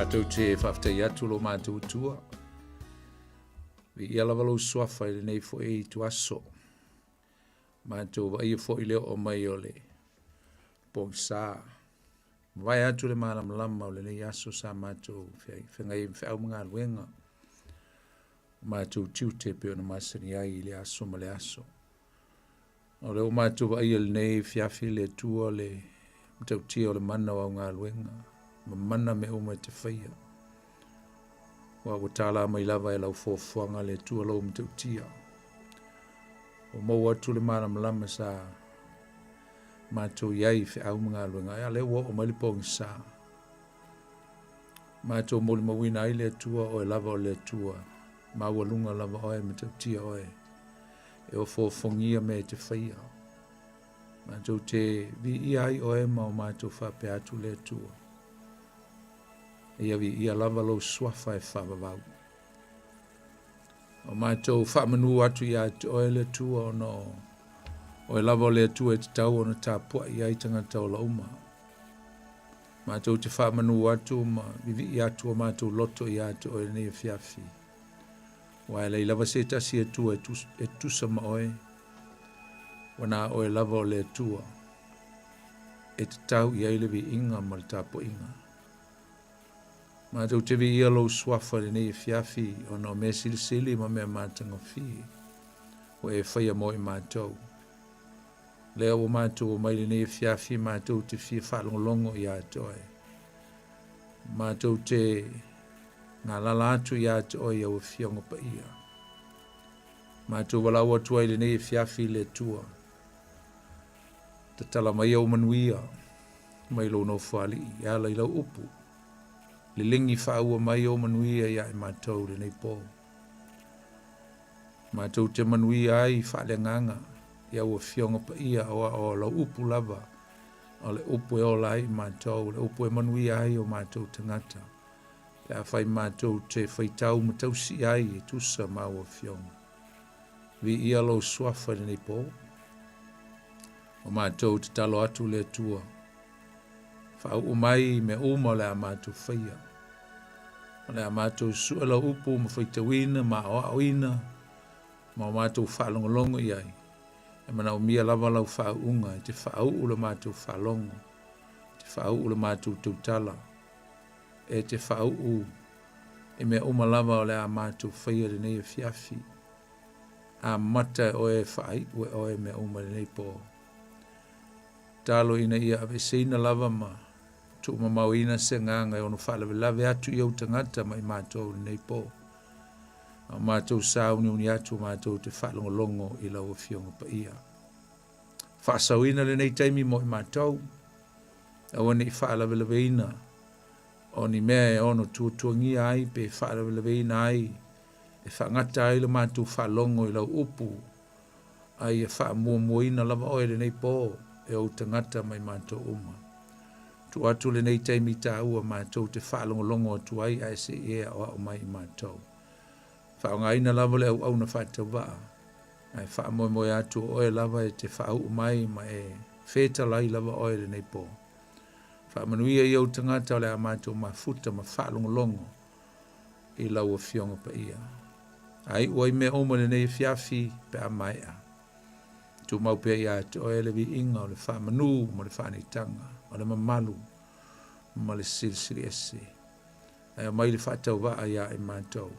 Matou te faafetai atu lo matou Atua. Viia lava lou suafa i lenei foi ituaso. Matou vaaia foi le oo mai o le pogisa. Mavae atu le malamalama o lenei aso sa matou feagai ai ma feau ma galuega, o matou tiute e pei ona masani ai i le aso ma le aso. O lea ua matou vaaia i lenei afiafi le Atua le matautia o le mana o au galuega, ma mana mea uma e te faia. Aua ua tala mai lava e lau foafoaga le Atua lou matautia. Ua maua atu le malamalama sa matou i ai i feau ma galuega, a o lea ua oo mai le pogisa. Matou molimauina ai le Atua, oe lava o le Atua, maualuga lava oe, matautia oe, e ofoofogia mea e te faia. Matou te viia ai oe ma o matou faapea atu le Atua. Ia viia lava lou suafa e faavavau. O matou faamanu atu ia te oe le Atua ona o oe lava o le Atua e tatau ona tapuai ai tagata ola uma. Matou te faamanu atu ma vivii atu o matou loto ia te oe lenei afiafi. Aua e leai lava se tasi Atua e tusa ma oe, ua na oe lava o le Atua e tatau i ai le viiga ma le tapuaiga. Matou te viia lou suafa i lenei afiafi ona o mea silisili ma mea matagofie ua e faia mo i matou. Lea ua matou omai lenei afiafi matou te fia faalogologo ia te oe. Matou te galala atu ia te oe i au afioga paia. Matou valaau atu ai lenei afiafi i le Atua. Tatala mai ou manuia mai lou nofoalii e ala i lau upu. Lelegi faaua mai ou manuia ia i matou lenei po. Matou te manuia ai faaleagaga i au afioga paia aua o lau upu lava o le upu e ola ai i matou, o le upu e manuia ai o matou tagata. Pe afai matou te faitau ma tausi ai e tusa ma au afioga. Viia lou suafa i lenei po. O matou tatalo atu le Atua. Faauu mai mea uma o le a matou faia. O le a matou sue lau upu ma faitauina ma aoaoina ma o matou faalogologo i ai. E manaomia lava lau faauuga e te faauu le matou faalogo, e te faauu le matou tautala, e te faauu i mea uma lava o le a matou faia i lenei afiafi. Amata e oe e faaiu e oe mea uma i lenei po. Talo ina ia aveeseina lava ma tuumamaoina se agaga e ono faalavelave atu i ou tagata ma i matou i lenei po. A o matou sauniuni atu matou te faalogologo i lau Afioga Paia. Faasaoina lenei taimi mo i matou, aua ne i faalavelaveina o ni mea e ono tuatuagia ai pe faalavelaveina ai e faagata ai le matou faalogo i lau upu, a ia faamuamuaina lava oe lenei po e ou tagata ma i matou uma. Tuu atu lenei taimi taua matou te faalogologo atu ai ae se i e aoao mai i matou. Faaaogaina lava le auauna faatauvaa, ae faamoemoe atu o oe lava e te faauu mai ma e fetalai lava oe lenei po. Faamanuia i ou tagata o le a matou mafuta ma faalogologo i lau Afioga Paia. A iu ai mea uma i lenei afiafi pe a maea, tumau pea ia te oe le viiga o le faamanu ma le faaneetaga, o le mamalu ma le silisili ese. Ae aumai le faatauvaa ia i matou.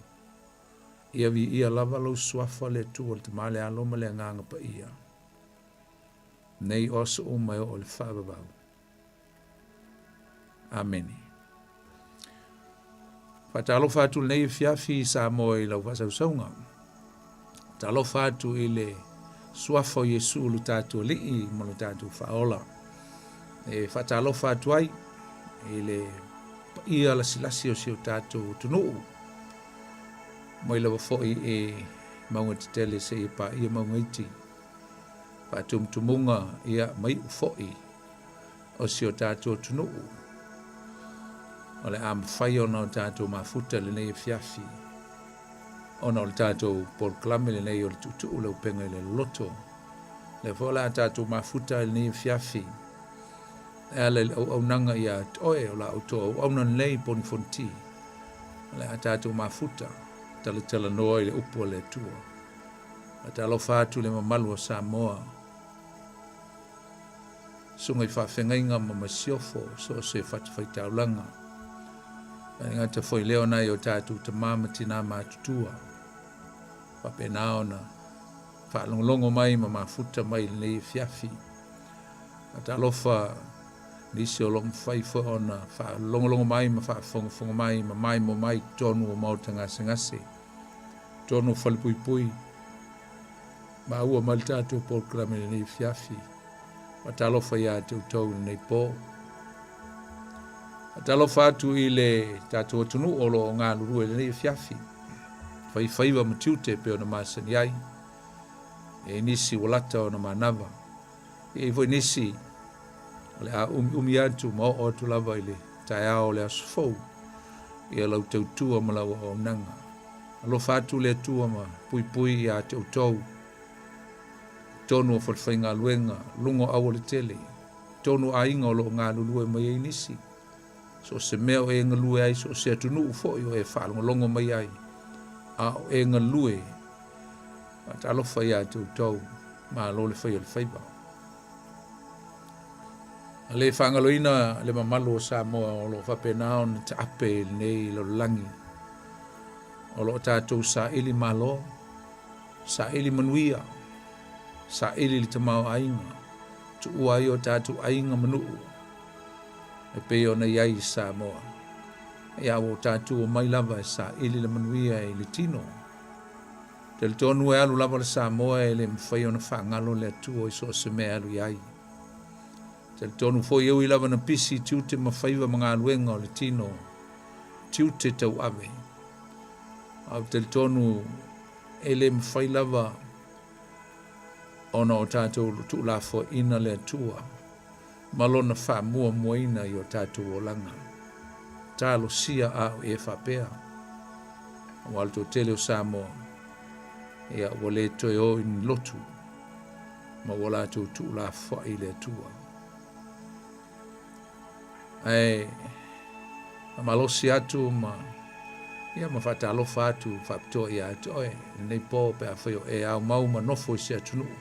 Ia viia lava lou suafa le Atua le Tama le Alo ma le Agaga Paia, nei o aso uma e oo i le faavavau. Amene. Faatalofa atu lenei afiafi i Samoa i lau faasausauga. Talofa atu i le suafa o Iesu lo tatou Alii ma lo tatou Faaola. E faatalofa atu ai i le paia lasilasi o si o tatou atunuu mai lava foi i mauga tetele seia paia mauga iti. Faatumutumuga ia ma iu foi o si o tatou atunuu. O le a mafai ona o tatou mafuta i lenei afiafi ona o le tatou polokalame lenei o le tuutuu le upega i le loloto. Lea foi o le a tatou mafuta i lenei afiafi. E ala i le auaunaga ia te oe o la outou auauna lenei ponifonti, o le a tatou mafuta talatalanoa i le upu a le Atua. Faatalofa atu i le mamalu o Samoa, susuga i faafeagaiga ma masiofo so o se fatafaitaulaga. E le gata foi i lea o nai o tatou tama ma tina matutua, faapena ona faalogologo mai ma mafuta mai i lenei afiafi. Faatalofa nisi o lo o mafai foi ona faalogologo mai ma faafogafoga mai ma maimoa mai i totonu o maota gasegase, totonu o falepuipui, maua mai le tatou polokalame i lenei afiafi. Faatalofa ia te outou i lenei po. Faatalofa atu i le tatou atunuu o lo o galulue i lenei afiafi, faifaiva ma tiute e pei ona masani ai. E i ai nisi ua lata ona manava, e i ai foi nisi o le a umiumi atu ma oo atu lava i le taeao o le aso fou ia lau tautua ma lau auaunaga. Alofa atu le Atua ma puipui ia te outou totonu o falefaigaluega, luga o aualatele, totonu o aiga o lo o galulue mai ai nisi, so o se mea o e galue ai, so o se atunuu foi o e faalogologo mai ai, a o e galue, faatalofa ia te outou, malo le fai o le faiva. A le faagaloina le mamalu o Samoa o lo o faapena ona taape i lenei lalolagi, o lo o tatou saili malo, saili manuia, saili le tamaoaiga, tuua ai o tatou aiga ma nuu e pei ona i ai i Samoa. Ia ua o tatou omai lava e saili le manuia i le tino. Talitonu e alu lava le Samoa e le mafai ona faagalo le Atua i so o se mea e alu i ai. Talitonu foi e ui lava na pisi i tiute ma faiva ma galuega o le tino, tiute tauave. A ou talitonu e le mafai lava ona o tatou tuulafoaiina le Atua ma lona faamuamuaina i o tatou olaga. Talosia a o e faapea, aua le toatele o Samoa, ia ua le toe o i ni lotu ma ua latou tuulafoai i le Atua. Ae faamalosi atu ma ia ma faatalofa atu faapitoa ia te oe lenei po pe afai o e aumau ma nofo i se atunuu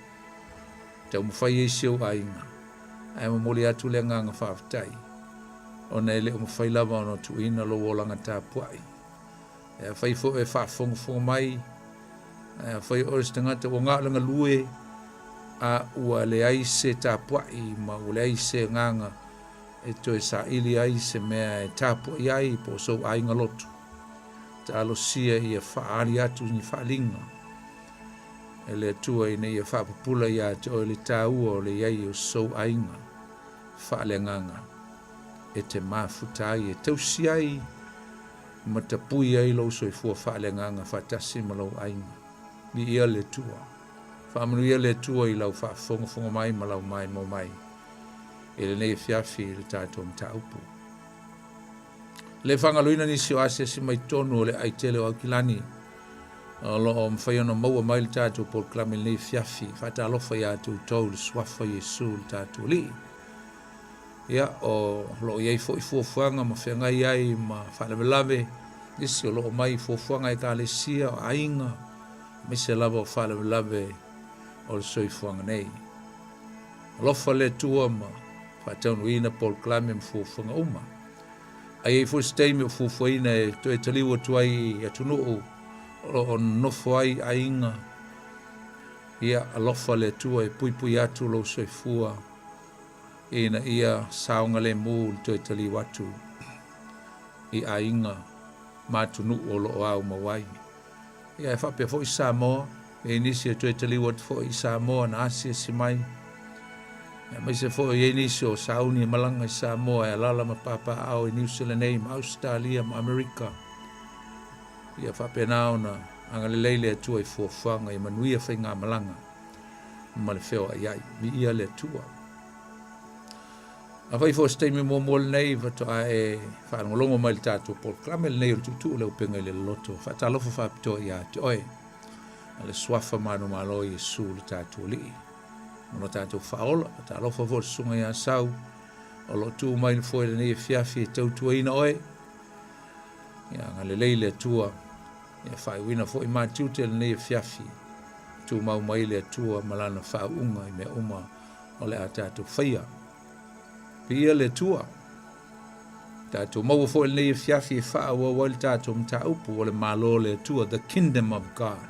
taumafai ai si ou aiga ae momoli atu le agaga faafetai ona e le o mafai lava ona tuuina lou olaga tapuai. E afai foi e faafogafoga mai, ae afai oe se tagata ua na o le galue a ua leai se tapuai ma ua leai se agaga e toe saili ai se mea e tapuai ai po o sou aiga lotu, talosia ia faaali atu ni faaaliga e le Atua ina ia faapupula ia te oe le taua o le i ai o sou aiga faaleagaga e te mafuta ai, e tausi ai ma tapui ai lou soifua faaleagaga faatasi ma lou aiga. Viia le Atua. Faamanuia le Atua i lau faafogafoga mai ma lau maimoa mai i lenei afiafi i le tatou mataupu. Le faagaloina nisi o asiasi mai totonu o le aai tele o Aukilani o lo o mafai ona maua mai le tatou polokalame i lenei afiafi. Faatalofa ia te outou i le suafa o Iesu le tatou Alii. Ia, o lo o i ai foi fuafuaga ma feagai ai ma faalavelave, nisi o lo o mai i fuafuaga a ekalesia, o aiga, aemaise lava o faalavelave o le soifuaga nei. Alofa le Atua ma faataunuuina polokalame ma fuafuaga uma. A i ai foi se taimi o fuafuaina e toe taliu atu ai i atunuu o lo o nonofo ai aiga, ia alofa le Atua e puipui atu lou soifua ina ia saogalemu le toe taliu atu i aiga ma atunuu o lo o aumau ai. Ia e faapea foi Samoa, e i ai nisi e toe taliu atu foi i Samoa na asiasi mai, aemaise foi e i ai nisi o sauni e malaga i Samoa e alaala ma papaaao i Niu Sila nei ma Ausetalia ma Amerika. Ia faapena ona agalelei le Atua i fuafuaga ia manuia faigamalaga ma le feoai ai. Viia le Atua. Afai foi o se taimi muamua lenei faatoa e faalogologo mai i le tatou polokalame lenei o le Tuutuu le Upega i le Loloto, faatalofa faapitoa ia te oe, a le Suafa manumalo o Iesu le tatou Alii ma lo tatou Faaola. Faatalofa foi i le Susuga ia Sau. O lo o tu mai le foe lenei afiafi e tautuaina oe. Ia agalelei le Atua. Ia faaiuina foi ma tiute lenei afiafi. Tumau mai le Atua ma lana faauuga i mea uma o le a tatou faia. Viia le Atua. Tatou maua foi lenei afiafi e faaauau ai le tatou mataupu o le Malo o le Atua, the Kingdom of God.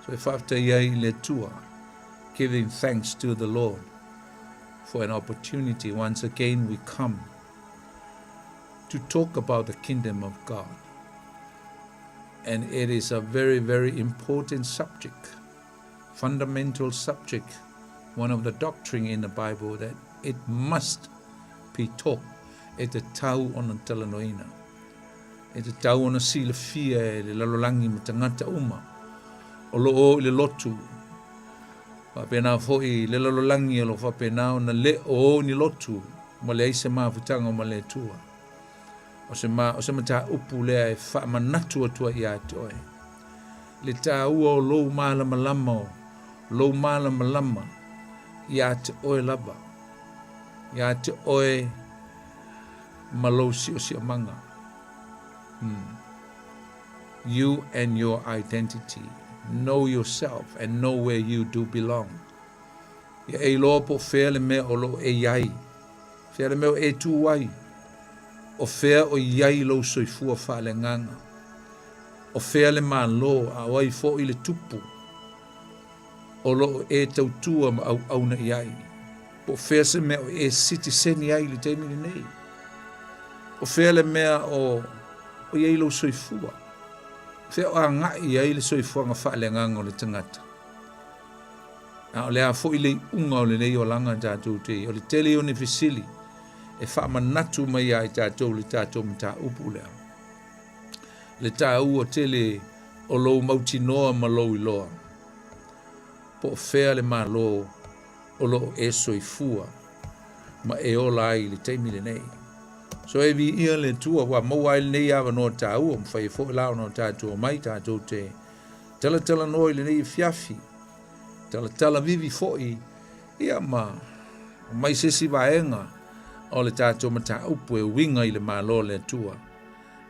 So e faafetai ai i le Atua, giving thanks to the Lord for an opportunity. Once again we come to talk about the kingdom of God. And it is a very, very important subject, fundamental subject, one of the doctrine in the Bible that it must be taught. E tatau ona talanoaina. E tatau ona silafia e le lalolagi ma tagata uma o lo o i le lotu. Faapena foi le lalolagi o lo o faapena ona le o o i ni lotu ma leai se mafutaga ma le Atua. O se, ma, o se mataupu lea e faamanatu atu ai ia te oe. Le taua o lou malamalama o lou malamalama ia te oe lava. Ia te oe ma lou siosiomaga. Hmm. You and your identity. Know yourself and know where you do belong. Ia e iloa po o fea le mea o lo o e i ai. Fea le mea o e tū ai. O fea o i ai lou soifua faaleagaga. O fea le Malo a o ai foi le tupu o lo o e tautua ma auauna i ai. Po o fea se mea o e sitiseni ai i le taimi lenei. O fea le mea o o i ai lou soifua. Fea o agai i ai le soifuaga faaleagaga o le tagata. A o le a foi le iuga o lenei olaga tatou te i. O le tele o ni fesili e faamanatu mai ia i tatou le tatou mataupu lea. Le taua tele o lou mautinoa ma lou iloa. Po o fea le Malo o lo o e soifua ma e ola ai i le taimi lenei. So e viia le Atua ua maua ai lenei avanoa taua, mafai ai foi la ona o tatou omai tatou te talatalanoa i lenei afiafi, talatala vivi foi ia ma mai se isi vaega o le tatou mataupu e uiga i le Malo o le Atua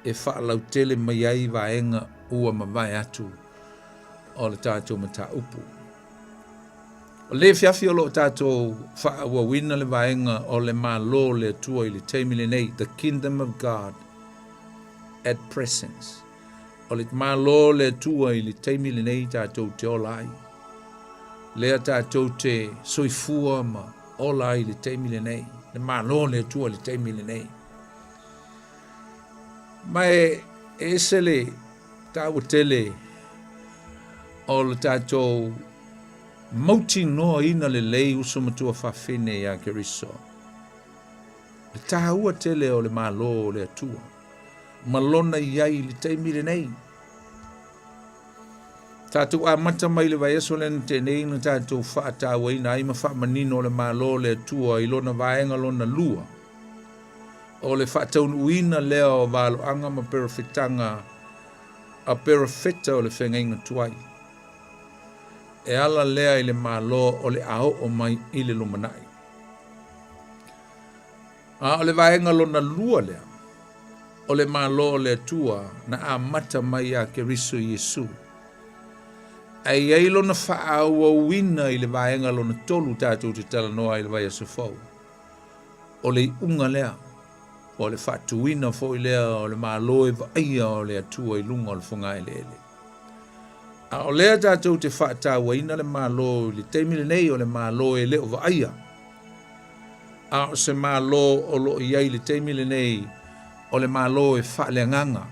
e faalautele mai ai vaega ua mavae atu o le tatou mataupu. O lenei afiafi o lo o tatou faaauauina le vaega o le Malo o le Atua i le taimi lenei, the Kingdom of God at present. O le Malo o le Atua i le taimi lenei tatou te ola ai. Lea tatou te soifua ma ola ai i le taimi lenei. Le Malo o le Atua i le taimi lenei. Ma e ese le taua tele o le tatou mautinoaina lelei uso matua fafine ia Keriso. Le taua tele o le Malo o le Atua ma lona i ai i le taimi lenei. Tatou amata mai le vaiaso lea na tea nei na tatou faatauaina ai ma faamanino le Malo o le Atua i lona vaega lona lua. O le faataunuuina lea o valoaga ma perofetaga a perofeta o le feagaiga tuai. E ala lea i le Malo o le a oo mai i le lumanai. A o le vaega lona lua lea, o le Malo o le Atua na amata mai ia Keriso Iesu. Ae i ai lona faaauauina i le vaega lona tolu tatou te talanoa ai i le vaiaso fou. O le iuga lea, po o le faatuina foi lea o le Malo e vaaia o le Atua i luga o le fogaeleele. A o lea tatou te faatauaina le Malo i le taimi lenei o le Malo e le o vaaia, a o se Malo o lo o i ai i le taimi lenei o le Malo e faaleagaga.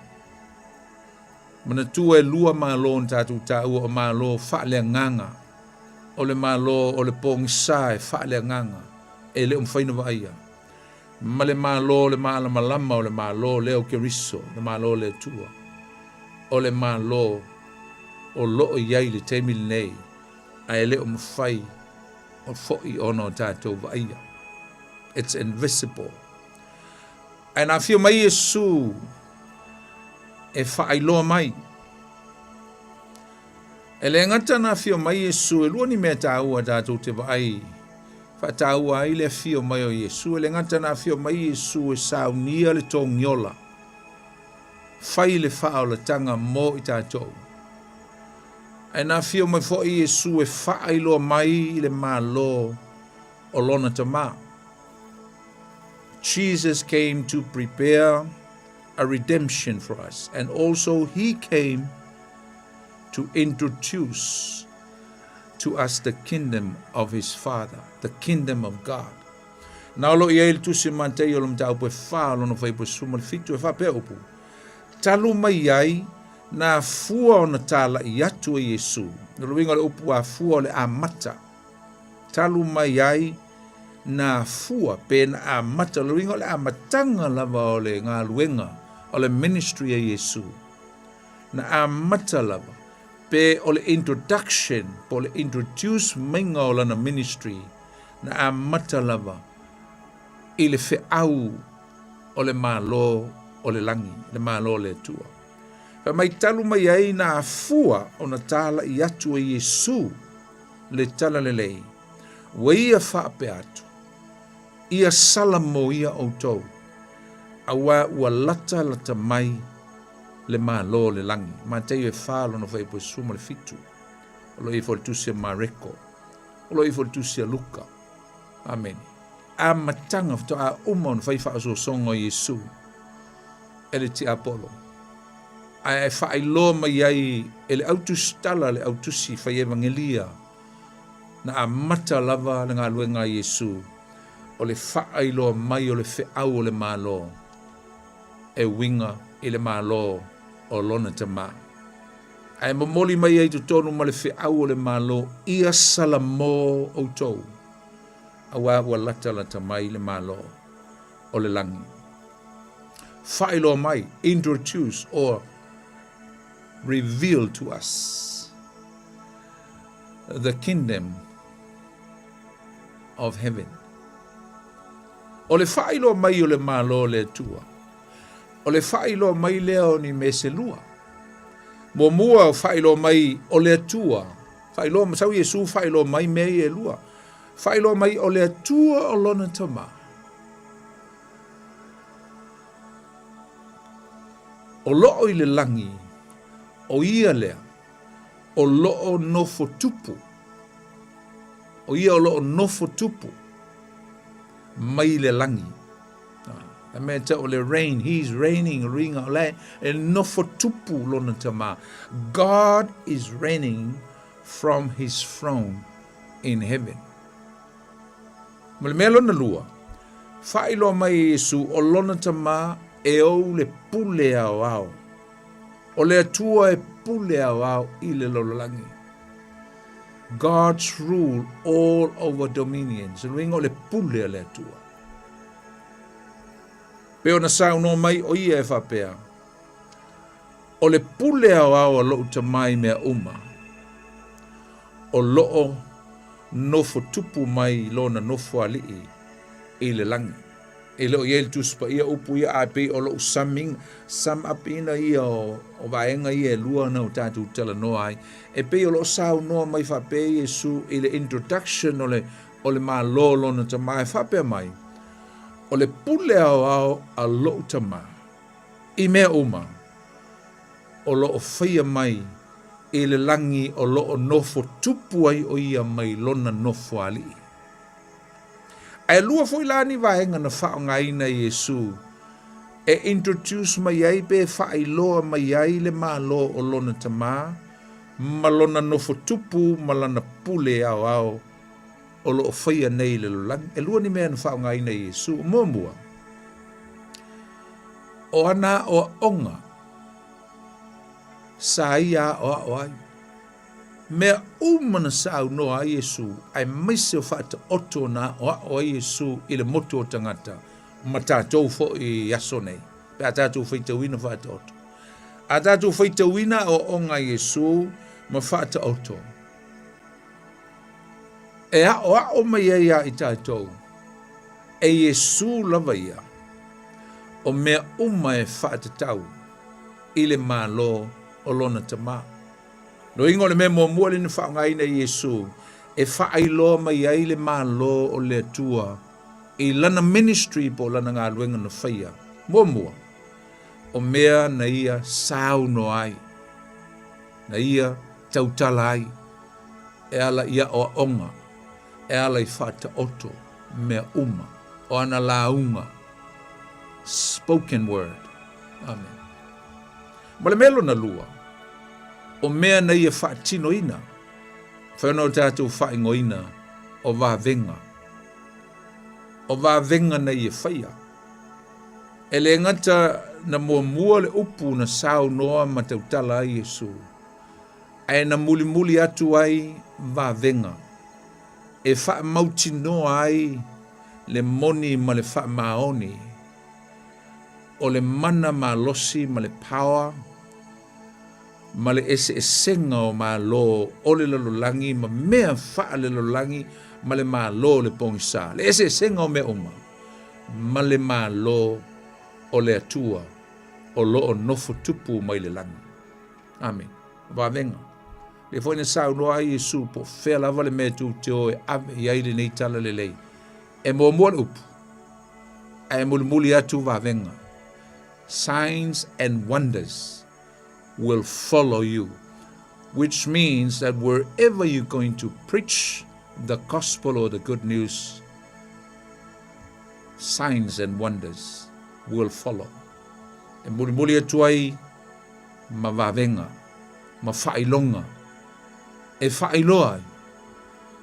Manatua e lua Malo na tatou taua o Malo faaleagaga, o le Malo o le pogisa e faaleagaga e le o mafai ona vaaia, ma le Malo o le malamalama o le Malo lea o Keriso, le Malo o le Atua, o le Malo o lo o i ai i le taimi lenei, ae le o mafai foi ona o tatou vaaia. It's invisible. Ae na afio mai Iesu e faailoa mai. E le gata na afio mai Iesu, e lua ni mea taua tatou te vaai. Faataua ai le afio mai o Iesu. E le gata na afio mai Iesu e saunia le togiola, fai le faaolataga mo i tatou. Ae na afio mai foi Iesu e faailoa mai i le Malo o lona Tama. Jesus came to prepare a redemption for us and also he came to introduce to us the kingdom of his Father, the kingdom of God. Na o lo i ai le tusi Mataio o le mataupu e wha lona fuaiupu e 17 e faapea upu. Talu mai ai na afua ona tala'i atu e Iesu. O le uiga o le upu afua o le amata. Talu mai ai na afua pe na amata. O le uiga o le amataga lava o le galuega o le ministry a Iesu. Na amata lava pe o le introduction po o le introduce maiga o lana ministry na amata lava i le feau o le Malo o le lagi, le Malo o le Atua. Fai mai talu mai ai na afua ona tala'i atu e Iesu le talalelei, ua ia faapea atu, Ia salamoia outou, auā ua latalata mai le Malo o le lagi. Mataio e fa lona fuaiupu e 17. O lo o i ai foi le tusi a Mareko. O lo o i ai foi le tusi a Luka. Amene. Amataga faatoa uma ona fai faaosoosoga o Iesu e le tiapolo, ae faailoa mai ai e le autusitala le autusi fai evagelia na amata lava le galuega a Iesu o le faailoa mai o le feau o le Malo e uiga i le Malo o lona Tama. Ae momoli mai ai totonu ma le feau o le Malo, ia salamo outou, auā ua latalata mai le Malo o le lagi. Faailoa mai, introduce or reveal to us the kingdom of heaven. O le faailoa mai o le Malo o le Atua, o le faailoa mai lea o ni mea se lua. Muamua o faailoa mai o le Atua, faailoa ma sau Iesu faailoa mai mea ia e lua. Faailoa mai o le Atua o lona Tama. O loo i le lagi, o ia lea, o loo nofo tupu. O ia o loo nofo tupu mai le lagi. A mea tau o le reign, he's reigning, ringa o le e nofo tupu lona tama. God is reigning from his throne in heaven. Ma le mea lona lua, faailoa mai e Iesu o lona tama e ou le pule aoao. O le Atua e pule aoao i le lalolagi. God's rule all over dominions. O le uiga o le pule a le Atua. Pe ona saunoa mai o ia e faapea, O le pule aoao a lou tama i mea uma, o loo nofo tupu mai lona nofo alii i le lagi. E le o i ai le Tusi Paia upu ia, ae pei o lou summing, sum up ina ia o, o vaega ia e lua na o tatou talanoa ai. E pei o loo saunoa mai faapea Iesu i le introduction o le, o le Malo o lona tama e faapea mai, O le pule aoao a lou tama i mea uma o lo o faia mai i le lagi o lo o nofo tupu ai o ia mai lona nofo alii. Ae lua foi la ni vaega na faaaogaina e Iesu e introduce mai ai pe faailoa mai ai le Malo o lona Tama ma lona nofo tupu ma lana pule aoao o lo o faia nei i le lalolagi. E lua ni mea na faaaogaina e Iesu. Muamua, o ana aoaoga sa ia aoao ai. Mea uma na saunoa ai Iesu, aemaise o faataoto na aoao ai Iesu i le motu o tagata, ma tatou foi i aso nei, pe a tatou faitauina faataoto. A tatou faitauina aoaoga a Iesu ma faataoto, e aoao mai ai ia i tatou, e Iesu lava ia, o mea uma e faatatau i le Malo o lona Tama. Loiga o le mea muamua lea na faaaogaina e Iesu e faailoa mai ai le Malo o le Atua i Lana ministry po o Lana galuega na faia. Muamua, o mea na Ia saunoa ai, na Ia tautala ai, e ala i aoaoga, e ala i faataoto mea uma, o ana lauga, spoken word. Amen. Ma le mea lona lua, o mea na Ia faatinoina, Mafai ona o tatou faaigoaina o vavega, o vavega na ia faia. E le gata na muamua le upu na saunoa ma tautala ai Iesu, ae na mulimuli atu ai vavega e faamautinoa ai le moni ma le faamaoni o le mana malosi ma le power ma le eseesega o malo o le lalolagi ma mea faalelalolagi ma le malo o le pogisa, le eseesega o mea uma ma le malo o le Atua o lo o nofo tupu mai le lagi. Amene. Vavega. Lea foi na saunoa ai Iesu po o fea lava le mea tou te o e ave i ai lenei talalelei. E muamua le upu, ae mulimuli atu vavega. Signs and wonders will follow you, which means that wherever you're going to preach the gospel or the good news, signs and wonders will follow. E mulimuli atu ai ma vavega, ma faailoga, e faailoa ai,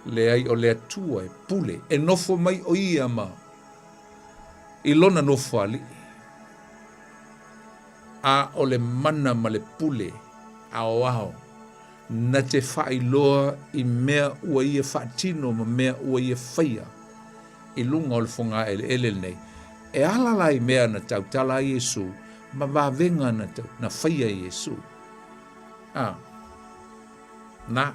leai o le Atua e pule, e nofo mai o ia ma i lona nofoalii. A o le mana ma le pule aoao na te faailoa i mea ua ia faatino ma mea ua ia faia i luga o le fogaeleele lenei. E ala la i mea na tautala ai Iesu ma vavega na, na faia e Iesu. A, na.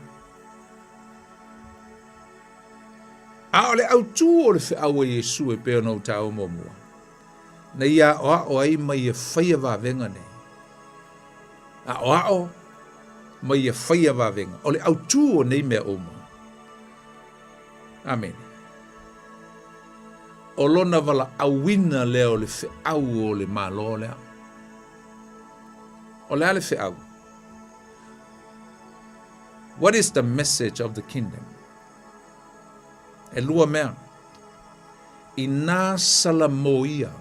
A o le autū o le feau a Iesu e pei ona ou taua muamua, na ia aʻoaʻo ai ma ia faia vavega nei. Aʻoaʻo ma ia faia vavega. O le autū o nei mea uma. Amene. O lona valaauina lea o le feau o le Malo lea. O le a le feau? What is the message of the kingdom? E lua mea. Inā salamoia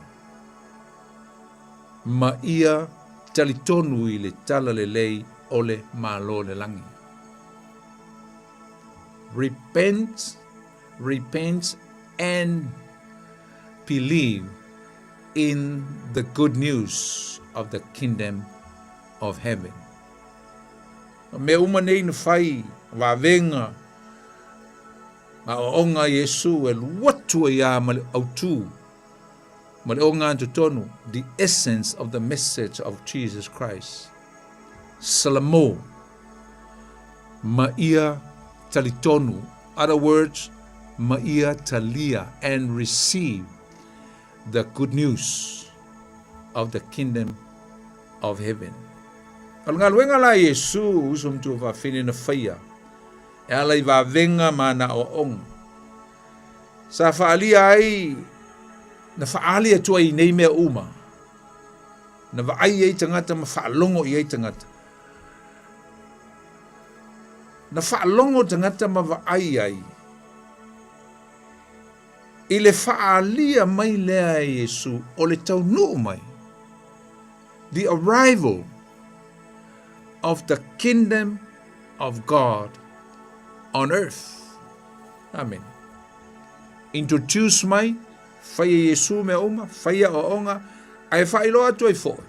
ma ia talitonu i le talalelei o le Malo o le lagi. Repent, repent and believe in the good news of the kingdom of heaven. O mea uma nei na fai, vavega, Aoaoga a Iesu e alu atu ai lava ma le autū ma le ogatotonu, the essence of the message of Jesus Christ. Salamo ma ia talitonu, other words, ma ia talia and receive the good news of the kingdom of heaven. O le galuega la a Iesu, uso ma tuafafine na faia, E ala i vavega ma ana aoaoga. Sa faaalia ai, na faaali atu ai i nei mea uma, na vaai ai tagata ma faalogo i ai tagata. Na faalogo tagata ma vaai ai i le faaalia mai lea e Iesu o le taunuu mai, the arrival of the kingdom of God on earth. Amen. Introduce mai, fai e Iesu mea uma, fai aoaoga, ae faailoa atu ai foi.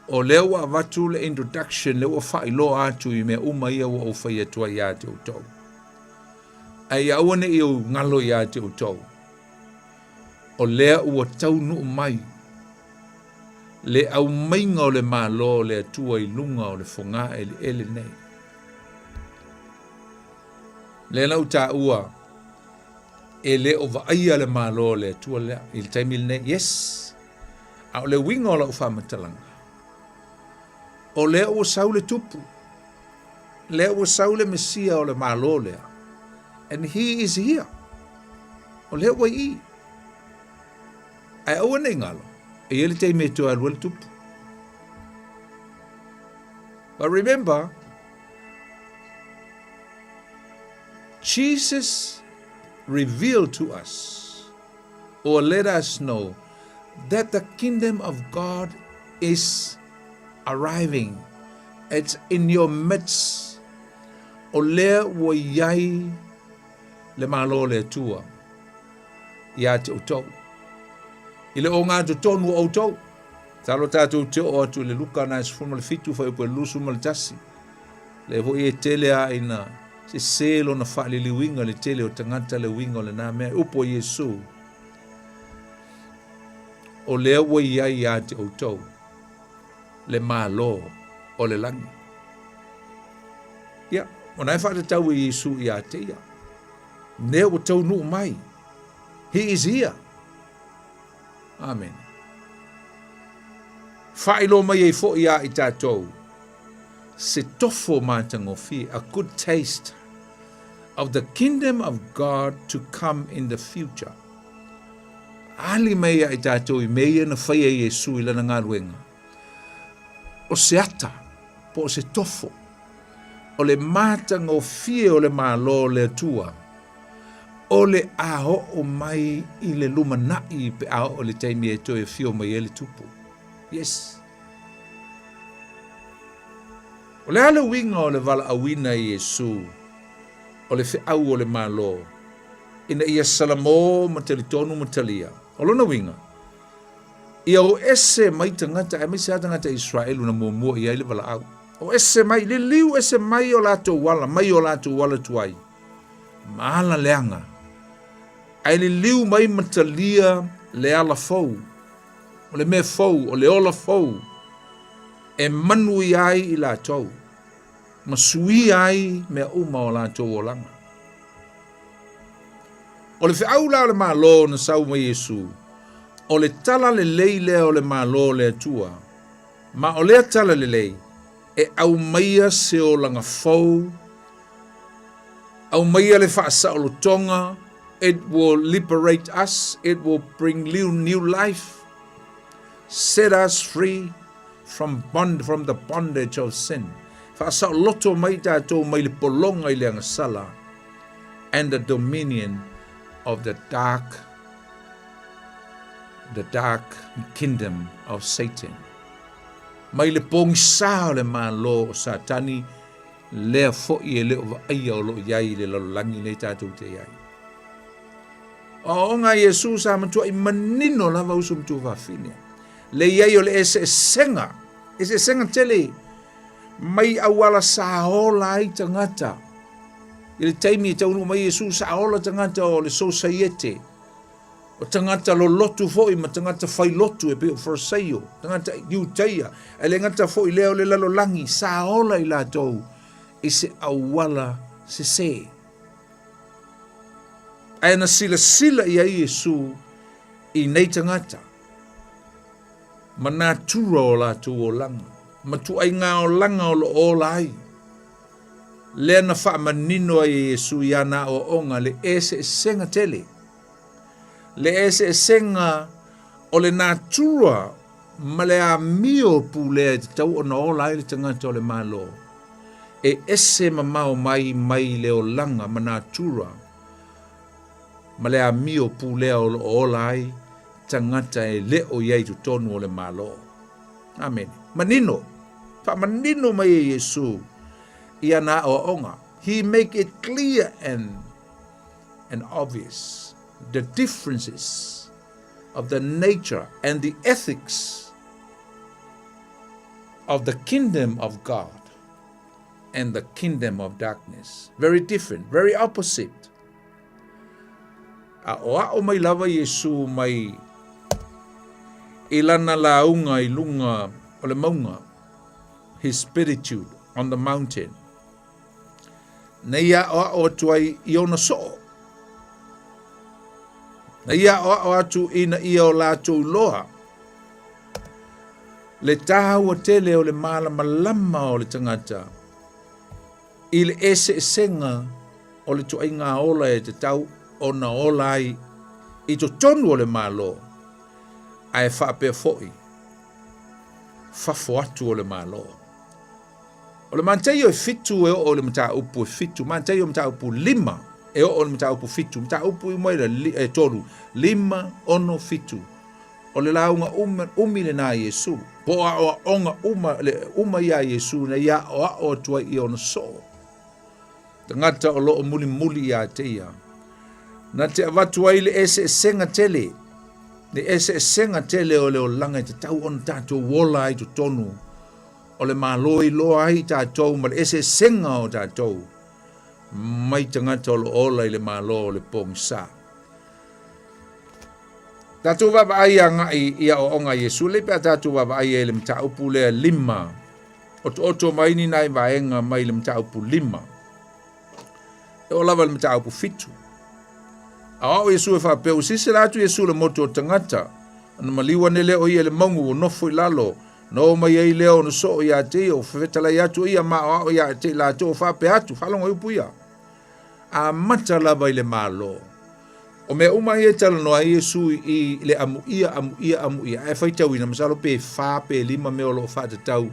O lea ua avatu le introduction, lea ua faailoa atu i mea uma ia ua ou fai atu ai ia te outou. Ae ia aua ne i ou galo ia te outou. O lea ua taunuu mai le aumaiga o le Malo o le Atua i luga o le fogaeleele nei. Lea na ou taua, e le o vaaia le Malo o le Atua lea i le taimi lenei. Yes! A o le uiga o lau faamatalaga, o lea ua sau le tupu, lea ua sau le Mesia o le Malo lea. And he is here. O lea ua i i. Ae aua ne i galo, e i ai le taimi e toe alu ai le tupu. But remember, Jesus revealed to us or let us know that the kingdom of God is arriving. It's in your midst. O lea ua i ai le Malo o le Atua ia te outou. I le ogatotonu o outou. Talo tatou te oo atu i le Luka na 17 fuaiupu e 21. Lea foi e tele a ina sese lona faaliliuina le tele o tagata le uiga o lena mea. E upu a Iesu, o lea ua i ai ia te outou le Malo o le lagi. Ia, o na e faatatau e Iesu ia te ia. Lea ua taunuu mai. He is here. Amen. Faailoa mai ai foi ia i tatou se tofo matagofie, a good taste of the kingdom of God to come in the future. Ali mai ia i tatou i mea ia na faia e Iesu i lana galuega. O se ata, po o se tofo, o le matagofie o le Malo o le Atua, o le a oo mai i le lumanai pe a oo i le taimi e toe afio mai ai le Tupu. Yes. O le a le uiga o le valaauina e Iesu o le feau o le Malo ina ia salamo ma talitonu ma talia? O lona uiga, ia o ese mai tagata, aemaise lava tagata Israelu na muamua i ai le valaau. O ese mai, liliu ese mai o latou ala, mai o latou ala tuai, ma ala leaga, ae liliu mai ma talia le ala fou, o le mea fou, o le ola fou, e manuia ai i latou, ma suia ai mea uma o latou olaga. O le feau la o le Malo na sau mai Iesu, o le tala lelei lea o le Malo o le Atua, ma o lea tala lelei e aumaia se olaga fou, aumaia le faasaolotoga, it will liberate us, it will bring new, new life, set us free from, bond, from the bondage of sin. Faasaoloto mai tatou mai le pologa i le agasala and the dominion of the dark the dark kingdom of Satan. Mai le pogisa o le Malo o Satani, lea foi e le o vaaia o lo o i ai i le lalolagi nei tatou te i ai. O aoaoga a Iesu sa matuai manino lava uso ma tuafafine. Le i ai o le eseesega, eseesega tele mai auala sa ola ai tagata. I le taimi e taunuu mai Iesu sa ola tagata o le sosaiete, o tagata lolotu foi ma tagata failotu e pei o Fariseio, tagata Iutaia, ae le gata foi lea o le lalolagi sa ola i latou i se auala sese. Ae na silasila i ai Iesu i nei tagata ma natura o latou olaga, ma tuaiga olaga o lo o ola ai. Lea na faamanino ai e Iesu i ana aoaoga le eseesega tele, le eseesega o le natura ma le amio pulea e tatau ona ola ai le tagata o le Malo, e ese mamao mai mai le olaga ma natura ma le amio pulea o lo o ola ai tagata e le o i ai i totonu o le Malo. Amene. Manino, faamanino mai e Iesu i ana aoaoga. He make it clear and and obvious the differences of the nature and the ethics of the kingdom of God and the kingdom of darkness. Very different, very opposite. Aʻoaʻo mai lava Iesū mai i lana lauga i luga o le mauga, his beatitude on the mountain. Na ia aʻoaʻo atu ai i ona soo. Na ia aʻoaʻo atu ina ia o latou loa le tāua tele o le mālamalama o le tagata i le eseesega. O le ituaiga ola e tatau ona ola ai i totonu o le Malo, ae faapea foi fafo atu o le Malo. O le Mataio e fitu e oo i le mataupu e fitu, Mataio mataupu lima e oo i le mataupu fitu, mataupu uma e tolu, lima, ono, fitu. O le lauga uma, umi lena a Iesu, po o aoaoga uma, le uma ia a Iesu na ia aoao atu ai i ona soo. Tagata o lo o mulimuli ia te ia. Na te avatu ai le eseesega tele, le eseesega tele o le olaga e tatau ona tatou ola ai totonu o le Malo e iloa ai i tatou ma le eseesega o tatou mai tagata o lo o ola i le Malo o le pogisa. Tatou vaavaai agai i aoaoga a Iesu lelei pe a tatou vaavaai ai i le mataupu lea lima. Otooto mai ni nai vaega mai le mataupu lima. E oo lava i le mataupu fitu. Aoao Iesu e faapea, ua silasila atu Iesu i le motu o tagata, ona maliu ane lea o ia i le mauga ua nofo i lalo, ona oo mai ai lea ona soo ia te ia, ua fetalai atu o ia ma aoao ia te i latou, ua faapea atu, faalogo i upu ia. Amata lava i le Malo. O mea uma ia e talanoa ai Iesu i le amuia, amuia, amuia, ae faitauina, masalo pe fa pe lima mea o lo o faatatau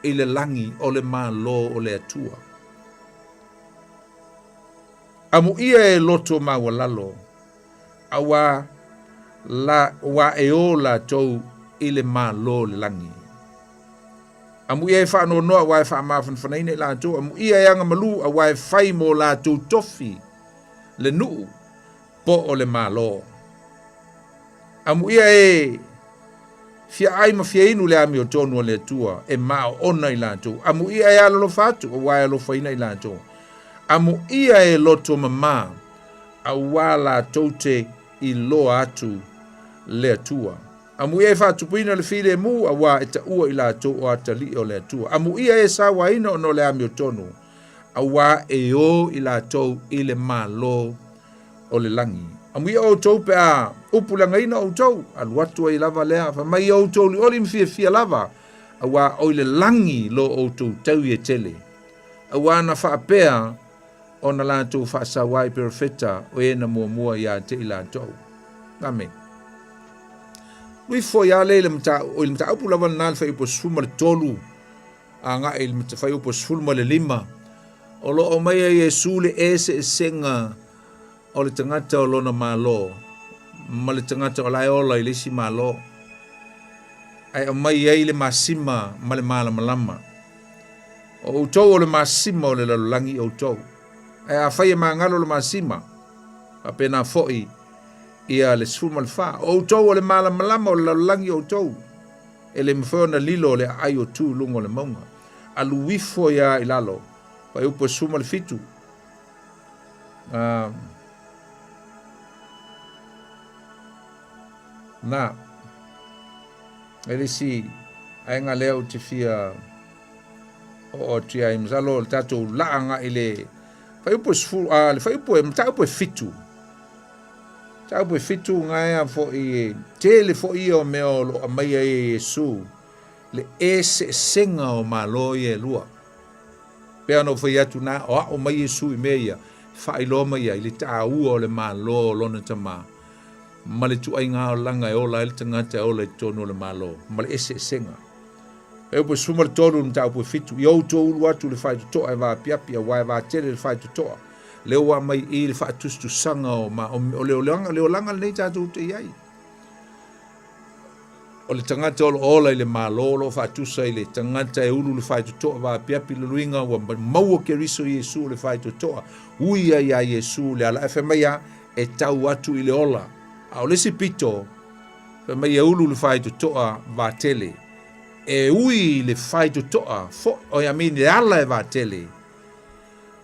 i le lagi o le Malo o le Atua. Amuia e loto maualalo, auā la, auā e o latou i le Malo o le lagi. Amuia e faanoanoa auā e faamafanafanaina i latou, amuia e agamalu auā e fai mo latou tofi le nuu po o le Malo. Amuia e fia ai ma fia inu le amiotonu a le Atua e maoona i latou. Amuia e alolofa atu auā e alofaina i latou. Amuia e loto mamā auā latou te iloa atu le Atua. Amuia e faatupuina le filemu, auā e taua i latou o atalii o le Atua. Amuia e sauaina ona o le amiotonu, auā e o i latou i le Malo o le lagi. Amuia outou pe a upuleagaina outou, alu atu ai lava lea, fai mai ia outou olioli ma fiafia lava, auā o i le lagi lo outou taui e tele. Auā na faapea ona latou faasau ai perofeta o e na muamua ia te i latou. Amene. Ui foi a le i le mataupu lava lena le fuaiupu 13 agai i le fuaiupu 15, o lo o aumaia e Iesu le eseesega o le tagata o lona Malo ma le tagata o la e ola i le isi Malo, ae aumai ai le masima ma le malamalama. O outou o le masima o le lalolagi outou. Ae afai e magalo le masima, faapena foi ia le 14. O outou o le malamalama o le lalolagi outou. E le mafai ona lilo le aai o tu i luga o le mauga. Alu ifo ia i lalo. Fuaiupu e 17. Na, e le isi aega lea ou te fia oo atu i ai, masalo o le tatou laa agai i le fuaiupu e sefulu, a, le fuaiupu e, mataupu e fitu. Mataupu e fitu gaea foi e tele foi ia o mea o lo o aumaia ai e Iesu le eseesega o Malo ia e lua. Pei ona ou fai atu na o ao mai Iesu i mea ia, faailoa mai ai le taua o le Malo o lona Tama ma le ituaiga olaga e ola ai le tagata e ola i totonu o le Malo ma le eseesega. E upu e 13 i le mataupu e fitu, ia outou ulu atu i le faitotoa e vaapiapi, auā e vatele le faitotoa. Lea ua aumai i i le faatusatusaga o, ma, o le olaga, le olaga lenei tatou te i ai. O le tagata o lo o ola i le Malo o lo o faatusa i le tagata e ulu le faitotoa vaapiapi le luiga ua maua Keriso Iesu le faitotoa, ui ai iā Iesu le ala. Ae fai mai a, e tau atu i le ola. A o le isi pito, fai mai e ulu le faitotoa vatele. E ui i le faitotoa fo, I mean, le ala e vatele,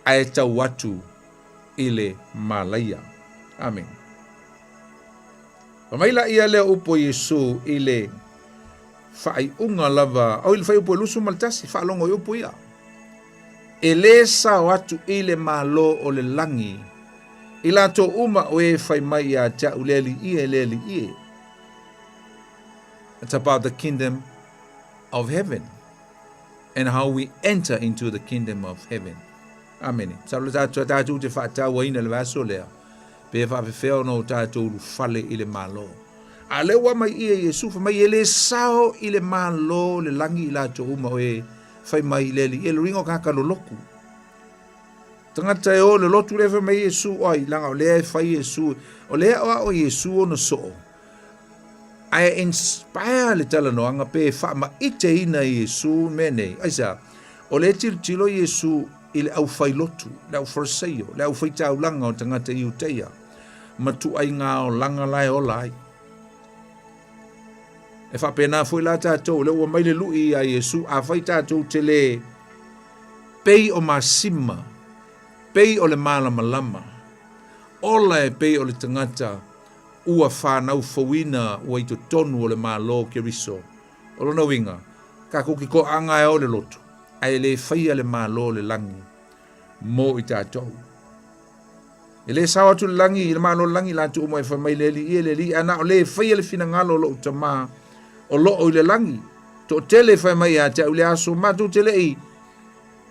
ae tau atu i le malaia. Amene. Fai mai laia lea upu a Iesu i le faaiuga lava, oi le fuaiupu e 21, faalogo i upu ia. E lē sao atu i le Malo o le lagi i latou uma o e fai mai ia te a'u, Le Alii e, le Alii e. It's about the kingdom of heaven and how we enter into the kingdom of heaven. Amene. Masalo tatou tatou te faatauaina i le vaiaso lea, pe faafefea ona o tatou ulufale i le Malo. A o lea ua aumai i i Iesu, fai mai e le sao i le Malo o le lagi i latou uma o e fai mai i le Alii, e le uiga o tagata lolotu. Tagata e o i le lotu lea fai mai Iesu, o ai, leaga o lea e fai Iesu, o lea e aoao Iesu ona soo, ae inspire le talanoaga pe faamaiteina e Iesu mea nei. Aisea? O lea e tilotilo Iesu i le aufailotu, le aufariseio, le aufaitaulaga o tagata Iuteia, ma tuaiga olaga la e ola ai. E faapena foi la tatou, o lea ua mai le lui ia Iesu, afai tatou te le pei o masima, pei o le malamalama, ola e pei o le tagata ua fanau fouina ua i totonu o le Malo o Keriso. O lona uiga, tatou te toaaga e o le lotu, ae le faia le Malo o le lagi mo i tatou. E le sao atu le lagi i le Malo o le lagi latou uma e fai mai le Alii e le Alii, ae na o le e faia le finagalo o lou Tama o loo i le lagi. Toatele e fai mai ia te au i le aso, matou te le i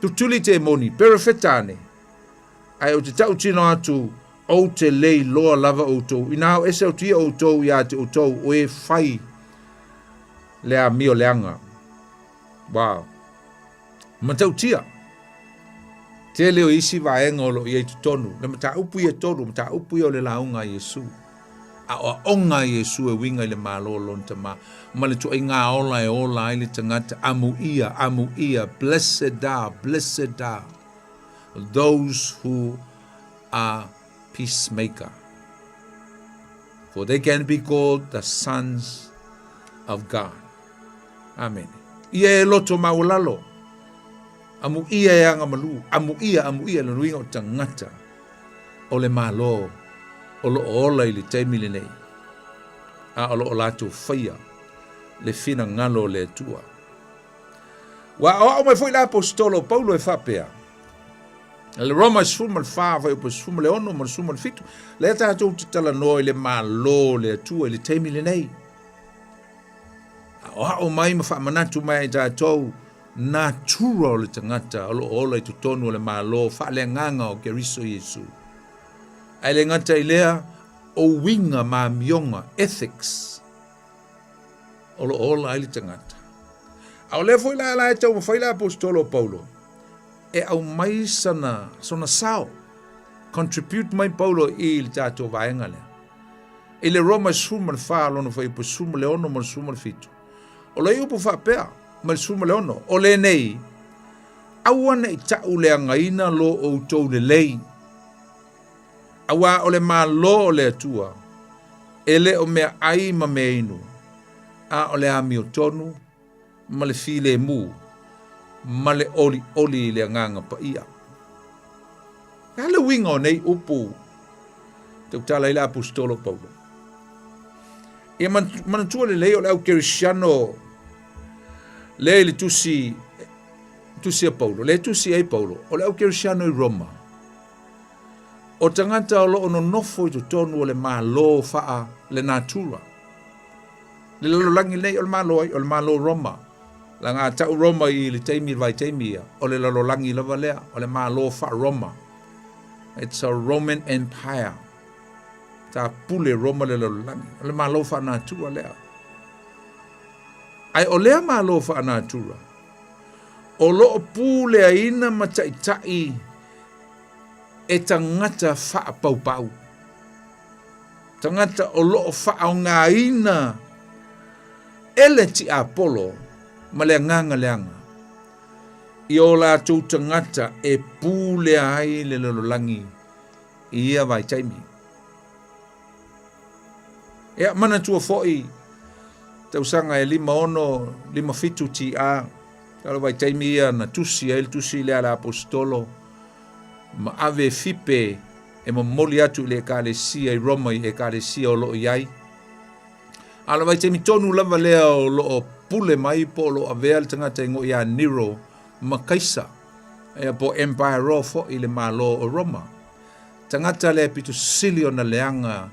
tutuli temoni, perofeta ane, Ae ou te tautino atu, ou te le iloa lava outou, inā o ese atu ia outou ia te outou, o e fai le amio leaga. Wow. Matautia. Tele o isi vaega o lo o i ai totonu. Le mataupu ia tolu, mataupu ia o le lauga a Iesu. Aoaoga a Iesu e uiga i le Malo o lona Tama, ma le tuaiga ola e ola ai le tagata, amuia, amuia, blessed are, blessed are. Those who are peacemaker, for they can be called the sons of God. Amen. Ia e loto maualalo, amuia e aga malu, amuia, amuia le nuiga o tagata o le Malo o lo o ola i le taimi lenei, a o lo o latou faia le finagalo o le Atua. Ua aoao mai foi le aposetolo o Paulo e faapea, le Roma 14, fuaiupu 16 ma le 17, lea tatou te talanoa i le Malo o le Atua i le taimi lenei. Aoao mai ma faamanatu mai ai tatou natura o le tagata o lo o ola i totonu o le Malo faaleagaga o Keriso Iesu. Ae le gata i lea, o uiga ma amioga, ethics, o lo o ola ai le tagata. A o lea foi la la e taumafai le aposetolo o Paulo e aumai sana, sona sao, contribute mai Paulo i le tatou vaega lea. I le Roma 14 lona fuaiupu 16 ma le 17. O lo o upu faapea ma le 16, o lenei, aua ne i ta'uleagaina lo outou lelei, Auā o le Malo o le Atua, e le o mea ʻai ma mea inu, a o le amiotonu ma le filemu ma le ʻoliʻoli i le Agaga Paia. O le a le uiga o nei upu tautala ai le Aposetolo Paulo? Ia manatua lelei o le au Kerisiano lea i le tusi, tusi a Paulo, lea e tusi ai Paulo, o le au Kerisiano i Roma. O tagata o lo o nonofo i totonu o le Malo faa le natura. Le lalolagi nei o le Malo ai, o le Malo Roma. Leaga a tau Roma i le taimi, le vaitaimi ia, o le lalolagi lava lea, o le Malo faa Roma. It's a Roman Empire. Sa pule Roma le lalolagi. O le Malo faa natura lea. Ae o lea Malo faa natura, o lo o puleaina ma taitai e tagata faapaupau, tagata o lo o faaaogaina e le tiapolo ma le agaga leaga i o latou tagata e pulea ai le lalolagi i ia vaitaimi. Ia, manatua foi tausaga e 56, 57 TA, o le vaitaimi ia na tusi ai le tusi lea a le aposetolo ma ave Fipe e momoli atu i le ekalesia i Roma i ekalesia o lo o i ai. A o le vaitaimi tonu lava lea o lo o pule mai po o lo o avea le tagata igoa ia Nero ma Kaisa, ia po o Emperor foi i le Malo o Roma. Tagata lea pito sili ona leaga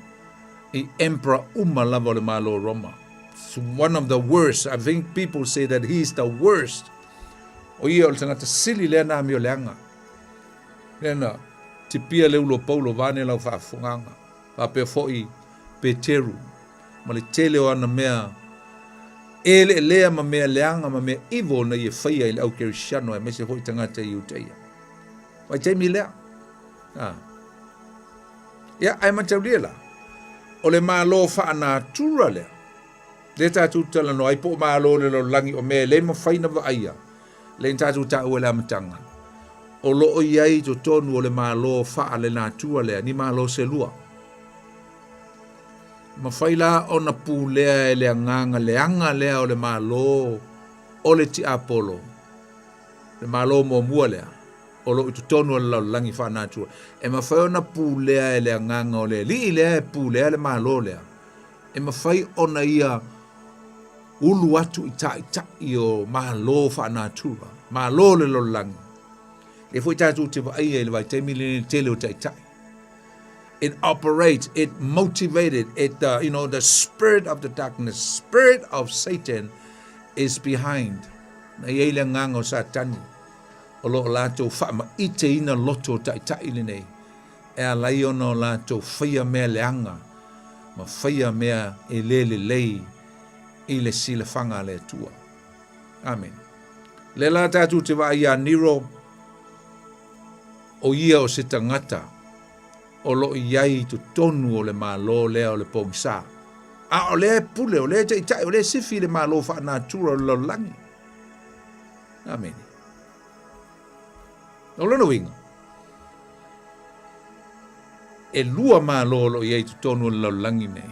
i emperor uma lava o le Malo o Roma. It's one of the worst. I think people say that he is the worst. O ia o le tagata sili lea na amio leaga. Lea na tipia le ulu o Paulo vaeane lau faafofogaaga, faapea foi Peteru ma le tele o ana mea eleelea ma mea leaga ma mea ivo na ia faia i le au Kerisiano aemaise foi tagata Iutaia. Vaitaimi lea. A. Ia, ae mataulia la, o le Malo faanatura lea, lea tatou te talanoa ai po o Malo o le lalolagi o mea e le mafai na vaaia, lea na tatou taua i le amataga, o lo o i ai i totonu o le Malo faalenatura lea, ni Malo se lua. Mafai la ona pulea e le agaga leaga lea o le Malo o le tiapolo, le Malo muamua lea, o lo o i totonu o le lalolagi faanatura, e mafai ona pulea e le agaga o le alii lea e pulea le Malo lea, e mafai ona ia ulu atu i taitai o Malo faanatura, Malo o le lalolagi. Lea foi tatou te vaaia i le vaitaimi lenei le tele o taitai. It operates, it motivated, it, you know, the spirit of the darkness, spirit of Satan is behind. Na i ai le agaga o Satani o lo o latou faamaiteina loto o taitai lenei e ala ai ona o latou faia mea leaga ma faia mea e le lelei i le silafaga a le Atua. Amene. Lea la tatou te vaai iā Nero, o ia o se tagata o lo o i ai i totonu o le Malo lea o le pogisa. A o lea e pule, o lea e taitai, o lea e sifi i le Malo faanatura o le lalolagi. Amene. O lona uiga, e lua Malo o lo o i ai i totonu o le lalolagi nei,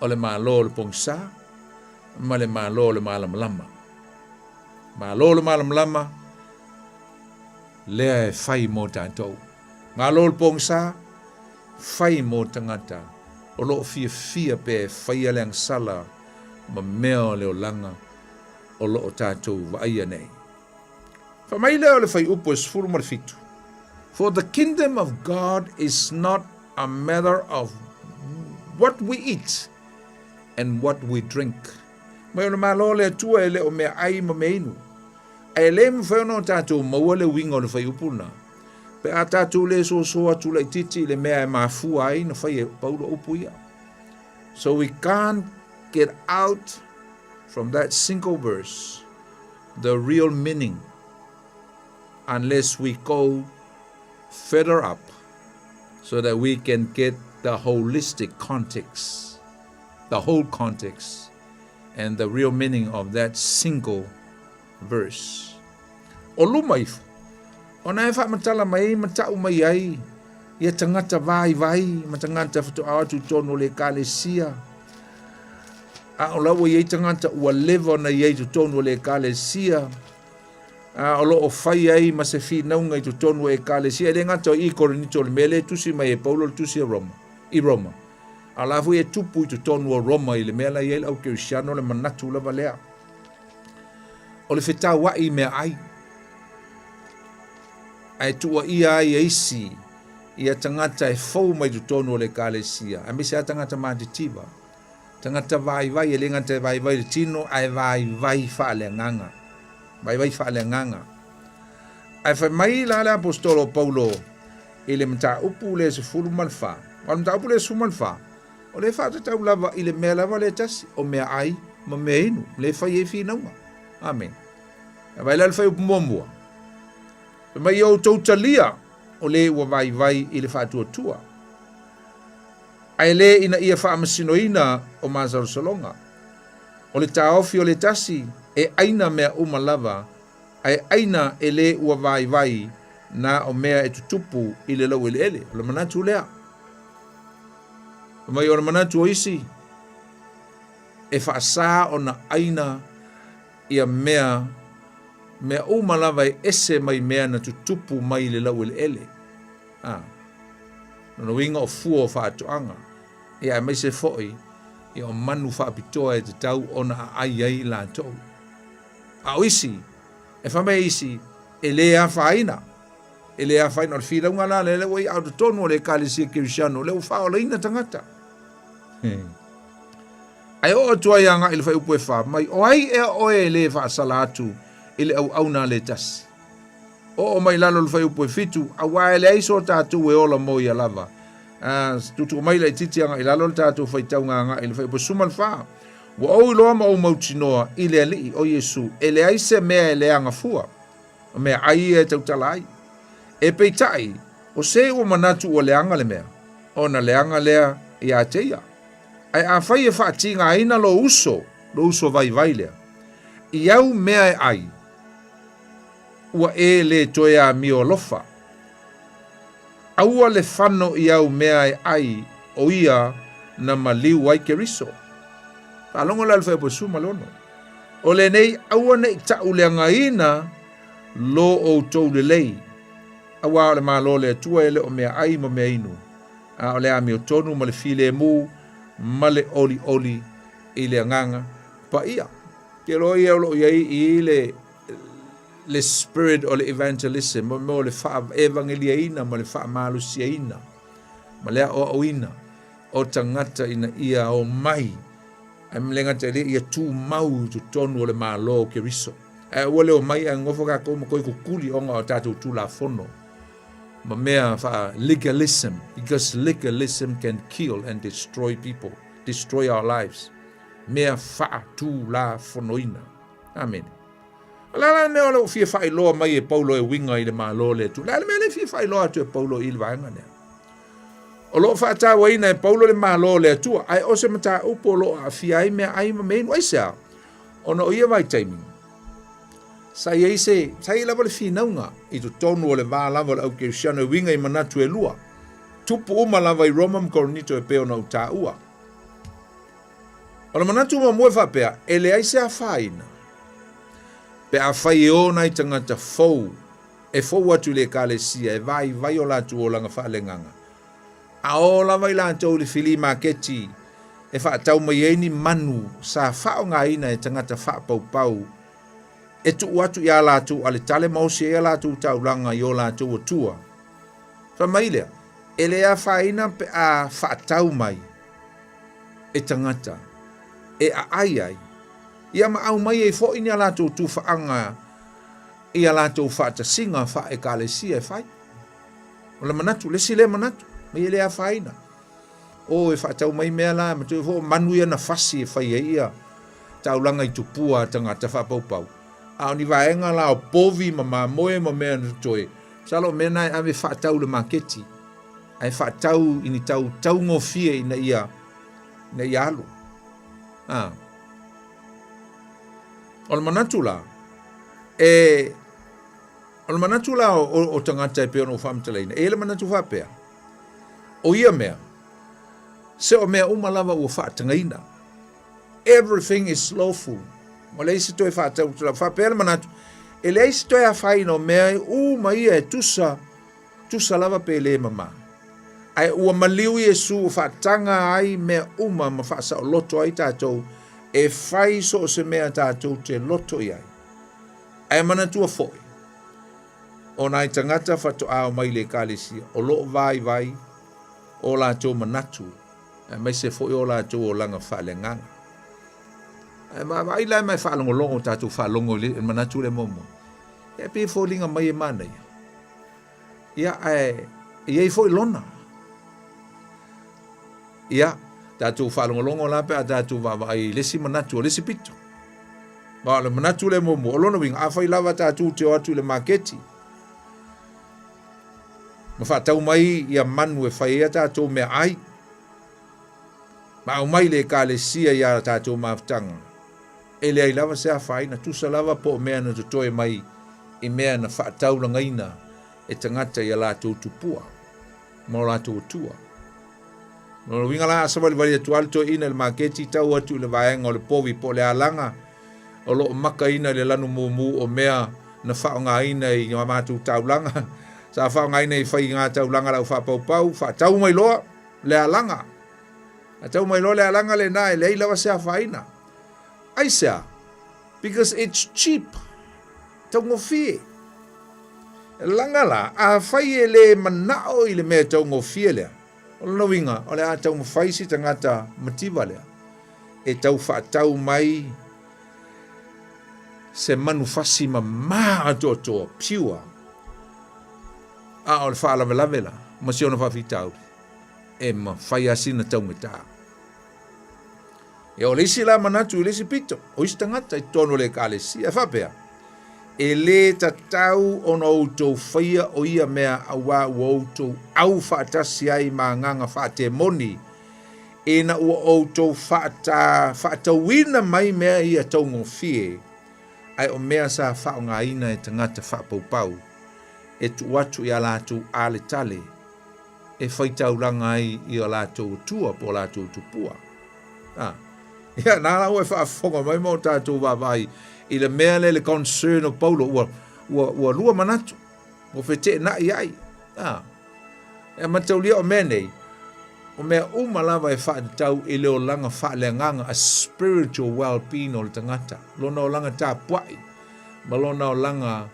o le Malo o le pogisa ma le Malo o le malamalama. Malo o le malamalama, lea e fai mo tatou. Malo o le pogisa, fai mo tagata o lo o fiafia pea e faia le agasala ma mea o le olaga o lo o tatou vaaia nei. Fai mai lea o le fuaiupu e 17, For the kingdom of God is not a matter of what we eat and what we drink. Mai o le Malo o le Atua e le o meaai ma meainu. Ae le mafai ona o tatou maua le uiga o le fuaiupu lena, pe a tatou le soso atu laitiiti i le mea e mafua ai na fai e Paulo upu ia. So we can't get out from that single verse the real meaning unless we go further up so that we can get the holistic context, the whole context and the real meaning of that single verse. O luma ifo, ona e faamatala mai ai ma ta'u mai ai ia tagata vaivai ma tagata faatoa o atu i totonu o le Ekalesia, a o la ua i ai tagata ua leva ona i ai i totonu o le Ekalesia, a o lo o fai ai ma se finauga i totonu o Ekalesia, e le gata o i Korinito, o le mea lea e tusi mai e Paulo le tusi a Roma, i Roma, a o la foi e tupu i totonu o Roma i le mea la e i ai le au Kerisiano, le manatu lava lea o le fetauai i meaai, ae tuuaia ai e isi ia tagata e fou mai totonu o le Ekalesia, aemaise lava tagata matitiva, tagata vaivai, e le gata e vaivai le tino, ae vaivai faaleagaga, vaivai faaleagaga. Ae fai mai la le aposetolo o Paulo i le mataupu lea 14, o le mataupu lea 14, o lea e faatatau lava i le mea lava lea tasi, o meaai ma meainu, lea e fai ai finauga. Amene. Ae vaai la le fuaiupu muamua. Fai mai ia outou talia o le ua vaivai i le faatuatua, ae le ina ia faamasinoina o masalosaloga. O le taofi o le tasi, e aina mea uma lava, ae aina e le ua vaivai na o mea e tutupu i le laueleele. O le manatu lea. Fai mai o le manatu o isi, e faasa ona aina ia mea, mea uma lava e ese mai mea na tutupu mai i le laueleele. A. Lona uiga o fua o faatoaga, ia aemaise foi ia o manu faapitoa e tatau ona aai ai latou. A o isi, e fai mai isi, e le afaina, e le afaina. O le finauga la lea ua i a o totonu o le Ekalesia Kerisiano, lea ua faaolaina tagata. Ae oo atu ai agai i le fuaiupu e fa, mai, o ai ea oe e le faasala atu i le auauna a le tasi? Oo mai lalo le fuaiupu e 7, auā e leai so tatou e ola mo ia lava. A, tuutuu mai laitiiti agai i lalo le tatou faitauga agai i le fuaiupu 14. Ua ou iloa ma ou mautinoa i le Alii, o Iesu, e leai se mea e leaga fua, o meaai ia e tautala ai. E peitai, o se ua manatu ua leaga le mea, ona leaga lea iā te ia. Ae afai e faatigaina lou uso, lou uso vaivai lea, i au mea e ai, ua e lē toe amio alofa. Aua le fano i au mea e ai o ia na maliu ai Keriso. Faalogo la i le fuaiupu 16. O lenei aua ne i ta'uleagaina lo outou lelei, auā o le Malo o le Atua e le o meaai ma meainu, a o le amiotonu ma le filemu ma le olioli i le Agaga Paia. Ke loa ia o lo o i ai i le le spirit o le evangelism, mo mea o le faa-evangeliaina ma le faamalosiaina ma le aoaoina o tagata ina ia omai ae le gata i lea ia tumau i totonu o le Malo o Keriso. Ae aua le omai ae nonofo tatou ma toe kukuli ona o tatou Tulafono ma mea faa legalism, because legalism can kill and destroy people, destroy our lives. Mea faatulafonoina. Amene. O le a la le mea o lo o fia faailoa mai e Paulo e uiga i le Malo o le Atua? O le a le mea lea e fia faailoa atu e Paulo i le vaega lea? O lo o faatauaina e Paulo le Malo o le Atua, ae o se mataupu o lo o aafia ai meaai ma meainu. Aisea? Ona o ia vaitaimi, sa i ai se, sa i ai lava le finauga i totonu o le va lava o le au Kerisiano e uiga i manatu e lua, tupu uma lava i Roma ma Korinito e pei ona ou taua. O le manatu muamua e faapea, e leai se afaina pe afai e o nai tagata fou e fou atu i le Ekalesia e vaivai o latou olaga faaleagaga, a o lava i latou i le filī maketi e faatau mai ai ni manu sa faaaogaina e tagata faapaupau e tuu atu i a latou aletale ma osi ai a latou taulaga i o latou atua. Fai mai lea, e le afaina pe a faatau mai e tagata e aai ai, ia ma aumai ai foi ni a latou tufaaga i a latou faatasiga faa-Ekalesia e fai. O le manatu, le isi lea manatu, mai e le afaina. O e faatau mai mea la, ma toe foi o manu ia na fasi e fai ai ia taulaga i tupua a tagata faapaupau. A o ni vaega la o povi ma mamoe ma mea na totoe, masalo o mea na e ave faatau i le maketi. Ae faatau i ni tau taugofie ina ia, ina ia alu. A. O le manatu la, e, o le manatu la o, o, o tagata e pei ona ou faamatalaina, e i ai le manatu faapea, o ia mea, se o mea uma lava ua faatagaina. Everything is lawful. Ua leai se toe faatau, faapea le manatu, e leai se toe afaina o mea uma ia e tusa Tusa lava pe le mama. Ae ua maliu Iesu ua faataga ai mea uma ma faasaoloto ai tatou e fai so o se mea tatou te loto i ai. Ae manatua foi, o nai tagata faatoa omai i le Ekalesia o lo o vaivai o latou manatu aemaise foi o latou olaga faaleagaga. Ae vaavaai la ma e faalogologo tatou faalogo i le manatu lea muamua. E pei e foliga mai e manaia. Ia, ae e i ai foi lona. Ia, tatou faalogologo la pe a tatou vaavaai i le isi manatu o le isi pito. Ma o le manatu lea muamua, o lona uiga, afai lava tatou te o atu i le maketi, ma faatau mai ia manu e fai ai a tatou meaai, ma aumai le Ekalesia i a tatou mafutaga, e leai lava se afaina, tusa lava po o mea na totoe mai i mea na faataulagaina e tagata i a latou tupua ma o latou atua. O lona uiga la, a savalivali atu lava le toeaina i le maketi, tau atu i le vaega o le povi po o le alaga o lo o makaina i le lanu mumu o mea na faaaogaina i a matou taulaga, sa faaaogaina i fai i ngā taulaga a le au faapaupau, faatau mai loa le alaga. Faatau mai loa le alaga lena e leai lava se afaina. Aisea? Because it's cheap. Taugofie. Laga la, afai e le manao i le mea taugofie lea, o lona uiga, o le a taumafai si tagata mativa lea e tau faatau mai se manufasi mama atoatoa, pure, A o le faalavelave la, ma si ona faafitauli, e mafai lava sina taugata. Ia o le isi la manatu i le isi pito, o isi tagata i totonu o le ekalesia, e faapea, e lē tatau ona outou faia o ia mea auā ua outou au faatasi ai ma agaga faatemoni, ina ua outou faata, faatauina mai mea ia taugofie, ae o mea sa faaaogaina e tagata faapaupau e tuu atu i a latou aletale e faitaulaga ai i o latou atua po o latou tupua. A, ia, na la ua e faafofoga mai ma o tatou vaavaai i le mea lea le concern o Paulo, ua, ua, ua lua manatu, ua feteenai ai. A, e mataulia o mea nei, o mea uma lava e faatatau i le olaga faaleagaga, a spiritual well-being o le tagata, lona olaga tapuai ma lona olaga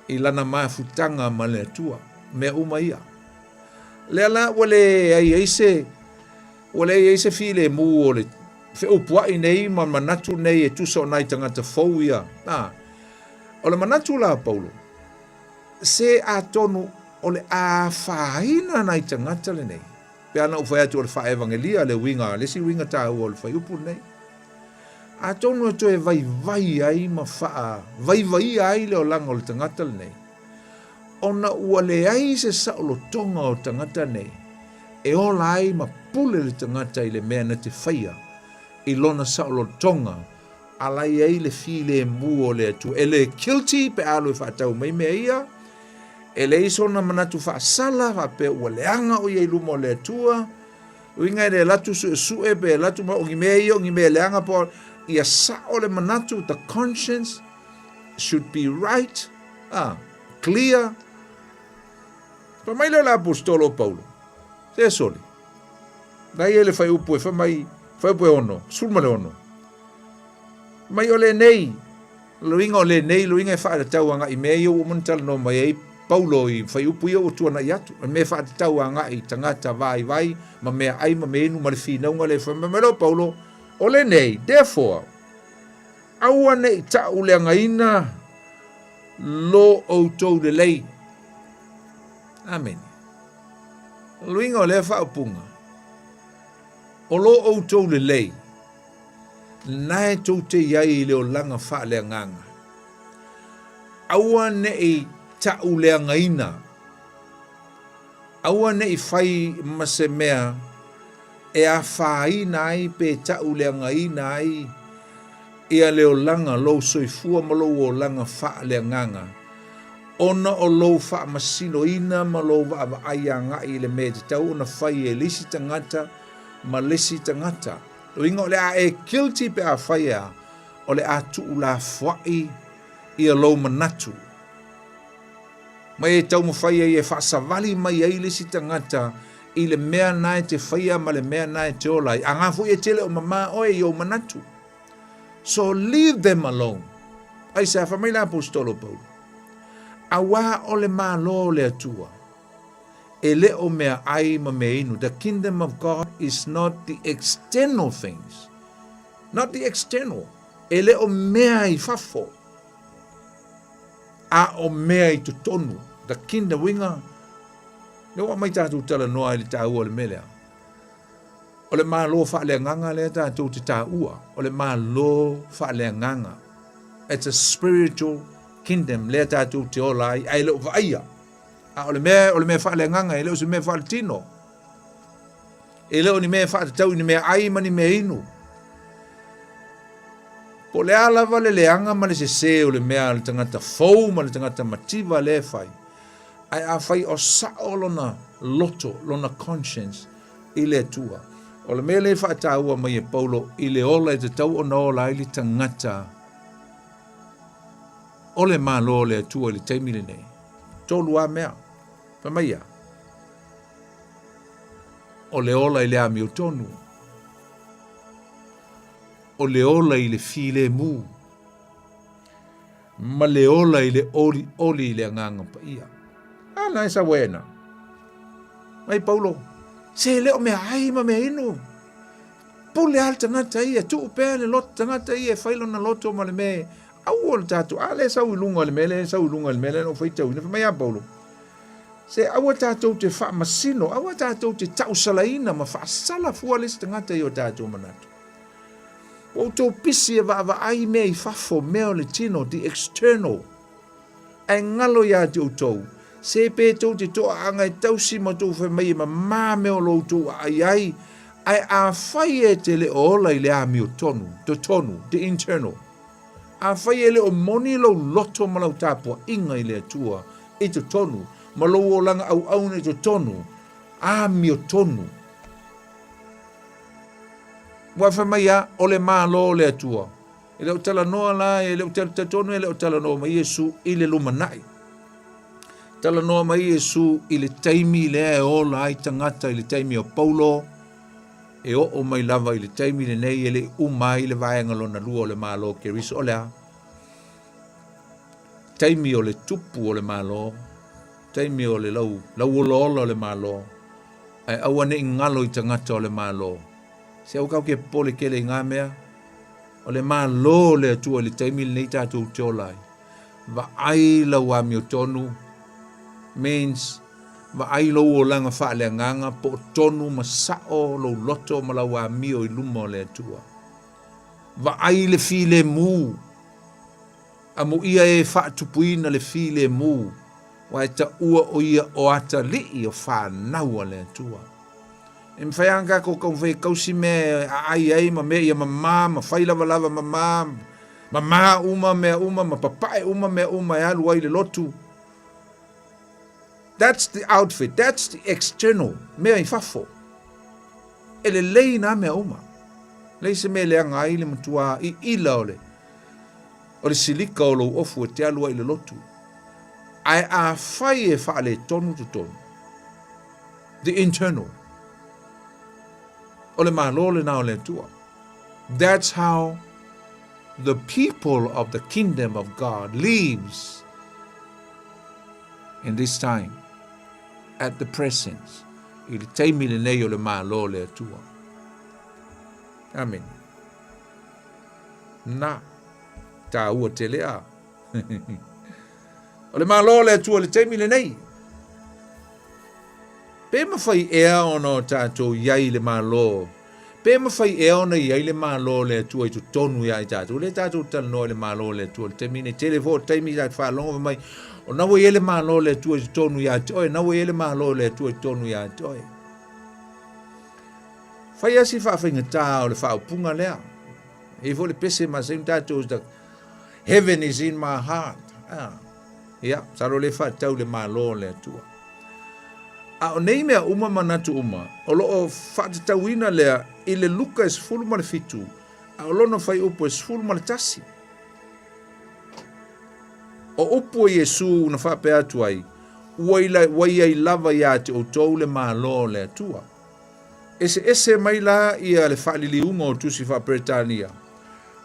i lana mafutaga ma le Atua. Mea uma ia. Lea la ua leai ai se ua leai ai se filemu o le feupuai nei ma manatu nei e tusa o nai tagata fou ia. A, o le manatu la o Paulo, se atonu o le a afaina nai tagata lenei. Pe ana ou fai atu o le faaevagelia le uiga, le isi uiga taua o le fuaiupu lenei. Atonu e toe vaivai ai ma faavaivaia ai le olaga o le tagata lenei, ona ua leai se saolotoga o tagata nei e ola ai ma pule le tagata i le mea na te faia i lona saolotoga ala i ai le filemu o le Atua. E le guilty pe a alu e faatau mai mea ia, e leai sona manatu faasala faapea ua leaga o ia i luma o le Atua, Uiga e le alu atu suesue pe alu atu ma o ni mea ia o ni mea leaga po ia sao le manatu, the conscience should be right, ah, clear. Fai mai lea o le aposetolo o Paulo, se sole, na ia le fuaiupu e fai mai, fuaiupu e ono, 16. Mai o lenei, Le uiga o lenei le uiga e faatatau agai i mea ia ua uma ona talanoa mai ai Paulo i fuaiupu ia ua tuanai atu, o le mea e faatatau agai i tagata vaivai ma meaai ma meainu ma le finauga lea e fai mai loa Paulo, o lenei, therefore, aua ne i tauleagaina lo outou lelei. Amene. O le uiga o lea faaupuga, o lo outou lelei, Lena e tou te i ai i le olaga faaleagaga. Aua ne i tauleagaina, aua ne i fai ma se mea e afaina ai pe tauleagaina ai ia le olaga, lou soifua ma lou olaga faaleagaga, ona o lou faamasinoina ma lou vaavaai agai i le mea e tatau ona fai e le isi tagata ma le isi tagata. Uiga o le a e guilty pe a fai e a, o le a tuulafoai ia lou manatu. Ma e taumafai ai e faasavali mai ai le isi tagata i le mea na e te faia ma le mea na e te ola ai. Aga foi e tele o mama oe i ou manatu. So leave them alone. Aisea, fai mai le aposetolo o Paulo, Auā o le Malo o le Atua, e le o mea ai ma mea inu. The kingdom of God is not the external things. Not the external. E le o mea i fafo, a o mea i totonu. The kingdom, uiga, lea ua aumai tatou talanoa i le taua o le mea lea. O le Malo faaleagaga lea tatou te taua, o le Malo faaleagaga. It's a spiritual kingdom lea tatou te ola ai, ae le o vaaia. A o le mea, o le mea faaleagaga, e le o se mea faaletino. E le o ni mea e faatatau i ni mea ai ma ni mea inu. Po o le a lava le leaga ma le sese o le mea a le tagata fou ma le tagata mativa lea e fai, ae afai o sao lona loto, lona conscience i le Atua. O le mea lea e faataua mai e Paulo i le ola e tatau ona ola ai le tagata o le Malo o le Atua i le taimi lenei. Tolu lava mea. Fai mai ia, o le ola i le amiotonu, o le ola i le filemu, ma le ola i le olioli i le Agaga Paia. A na e sau ai na. Mai Paulo, se le o mea ai ma mea inu. Pule lava le tagata ia, tuu pea le loto tagata ia e fai lona loto ma le mea aua le tatou, a lea e sau i luga o le mea lea, sau i luga o le mea lea na ou faitauina, fai mai ia Paulo. Se aua tatou te faamasino, aua tatou te tausalaina ma faasala fua le isi tagata i o tatou manatu. Ua outou pisi e vaavaai mea i fafo, mea o le tino, the external. Ae galo ia te outou, se pe tou te toaaga e tausi ma outou fai mai e mamā mea o lo outou aai ai, ae afai e te le o ola i le amiotonu, totonu, the internal. Afai e le o moni lou loto ma lau tapuaiga i le Atua i totonu, ma lou olaga auauna i totonu, amiotonu. Ua fai mai a, o le Malo o le Atua. E le o talanoa la, e le o talitonu e le o talanoa mai Iesu i le lumanai. Talanoa mai Iesu i le taimi lea e ola ai tagata i le taimi o Paulo, e oo mai lava i le taimi lenei e le i uma ai le vaega lona lua o le Malo o Keriso. O le a? Taimi o le tupu o le Malo, taimi o le lau, lauolaola o le Malo, ae aua ne i galo i tagata o le Malo. Se aua kau ke popole tele i ngā mea, o le Malo o le Atua i le taimi lenei tatou te ola ai. Vaai lau amiotonu means vaai lou olaga faaleagaga po o tonu ma sao lou loto ma lau amio i luma o le Atua. Vaai le filemu, amuia e faatupuina le filemu, aua e taua o ia o atalii o fanau a le Atua. E mafai lava ona tatou taumafai e tausi mea e aai ai ma mea ia mama ma fai lavalava mama, mama uma mea uma ma papae uma mea uma e alu ai i le lotu. That's the outfit, that's the external, mea i fafo. E lelei nā mea uma. Leai se mea e leaga ai le matua iila o le o le silika o lou ofu e te alu ai i le lotu. Ae afai e faaletonu totonu, the internal, o le Malo lena o le Atua. That's how the people of the kingdom of God lives in this time, at the present, i le taimi lenei o le Malo o le Atua. Amen. Na, tāua tele a. o le Malo o le Atua i le taimi lenei. Pe mawhai ea ona o tātou iai le Malo Pe mawhai ea ona i ai le Malo o le Atua i totonu ia i tātou. Lea tātou talanoa i le Malo o le Atua i le taimi nei. Tele foi o taimi sa faalogo fai mai, o na ua i ai le Malo o le Atua i totonu ia te oe, na ua i ai le Malo o le Atua i totonu ia te oe. Fai lava si faafaigata o le faaupuga lea. E i ai foi le pese masani tatou, Heaven is in my heart. Ah. Ia, masalo lea e faatatau i le Malo o le Atua. A o nei mea uma manatu uma, o lo o faatatauina lea i le Luka e 17, a o lona fuaiupu e 11. O upu a Iesu na faapea atu ai, Ua ua i ai lava ia te outou le Malo o le Atua. Eseese mai la ia le faaliliuga o tusi faa-Peretania.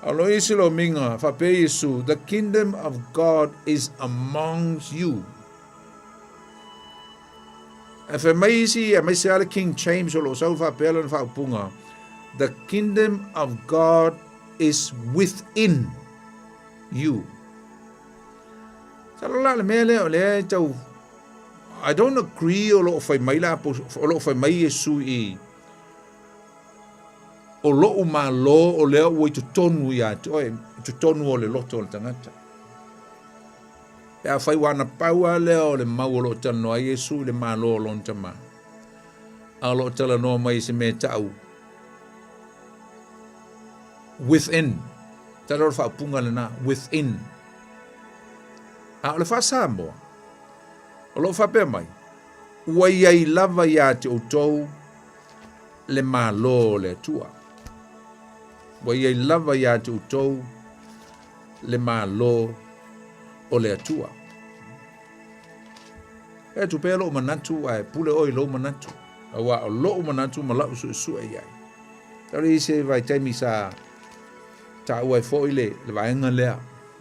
A o lo isi lomiga, faapea Iesu, The kingdom of God is amongst you. Ae fai mai isi, aemaise lava le King James o lo o sau faapea lana faaupuga, The kingdom of God is within you. Masalo la le mea lea o lea e tau I don't agree o lo o fai mai la o lo o fai mai Iesu i o lo'u Malo o lea ua i totonu ia te oe, i totonu o le loto o le tagata. Pe afai ua ana pau lava lea o le mau o lo o talanoa ai Iesu i le Malo o lona Tama, a o lo o talanoa mai i se mea e ta'u within, tala o le faaupuga lena, within. A o le faa-Samoa, o lo o faapea mai, ua i ai lava ia te outou le Malo o le Atua. Ua i ai lava ia te outou le Malo o le Atua. E atu pea lou manatu, ae pule oe i lou manatu. Aua o lou manatu ma lau suesue i ai. Tau le i se vaitaimi sa taua ai foi le, le vaega lea.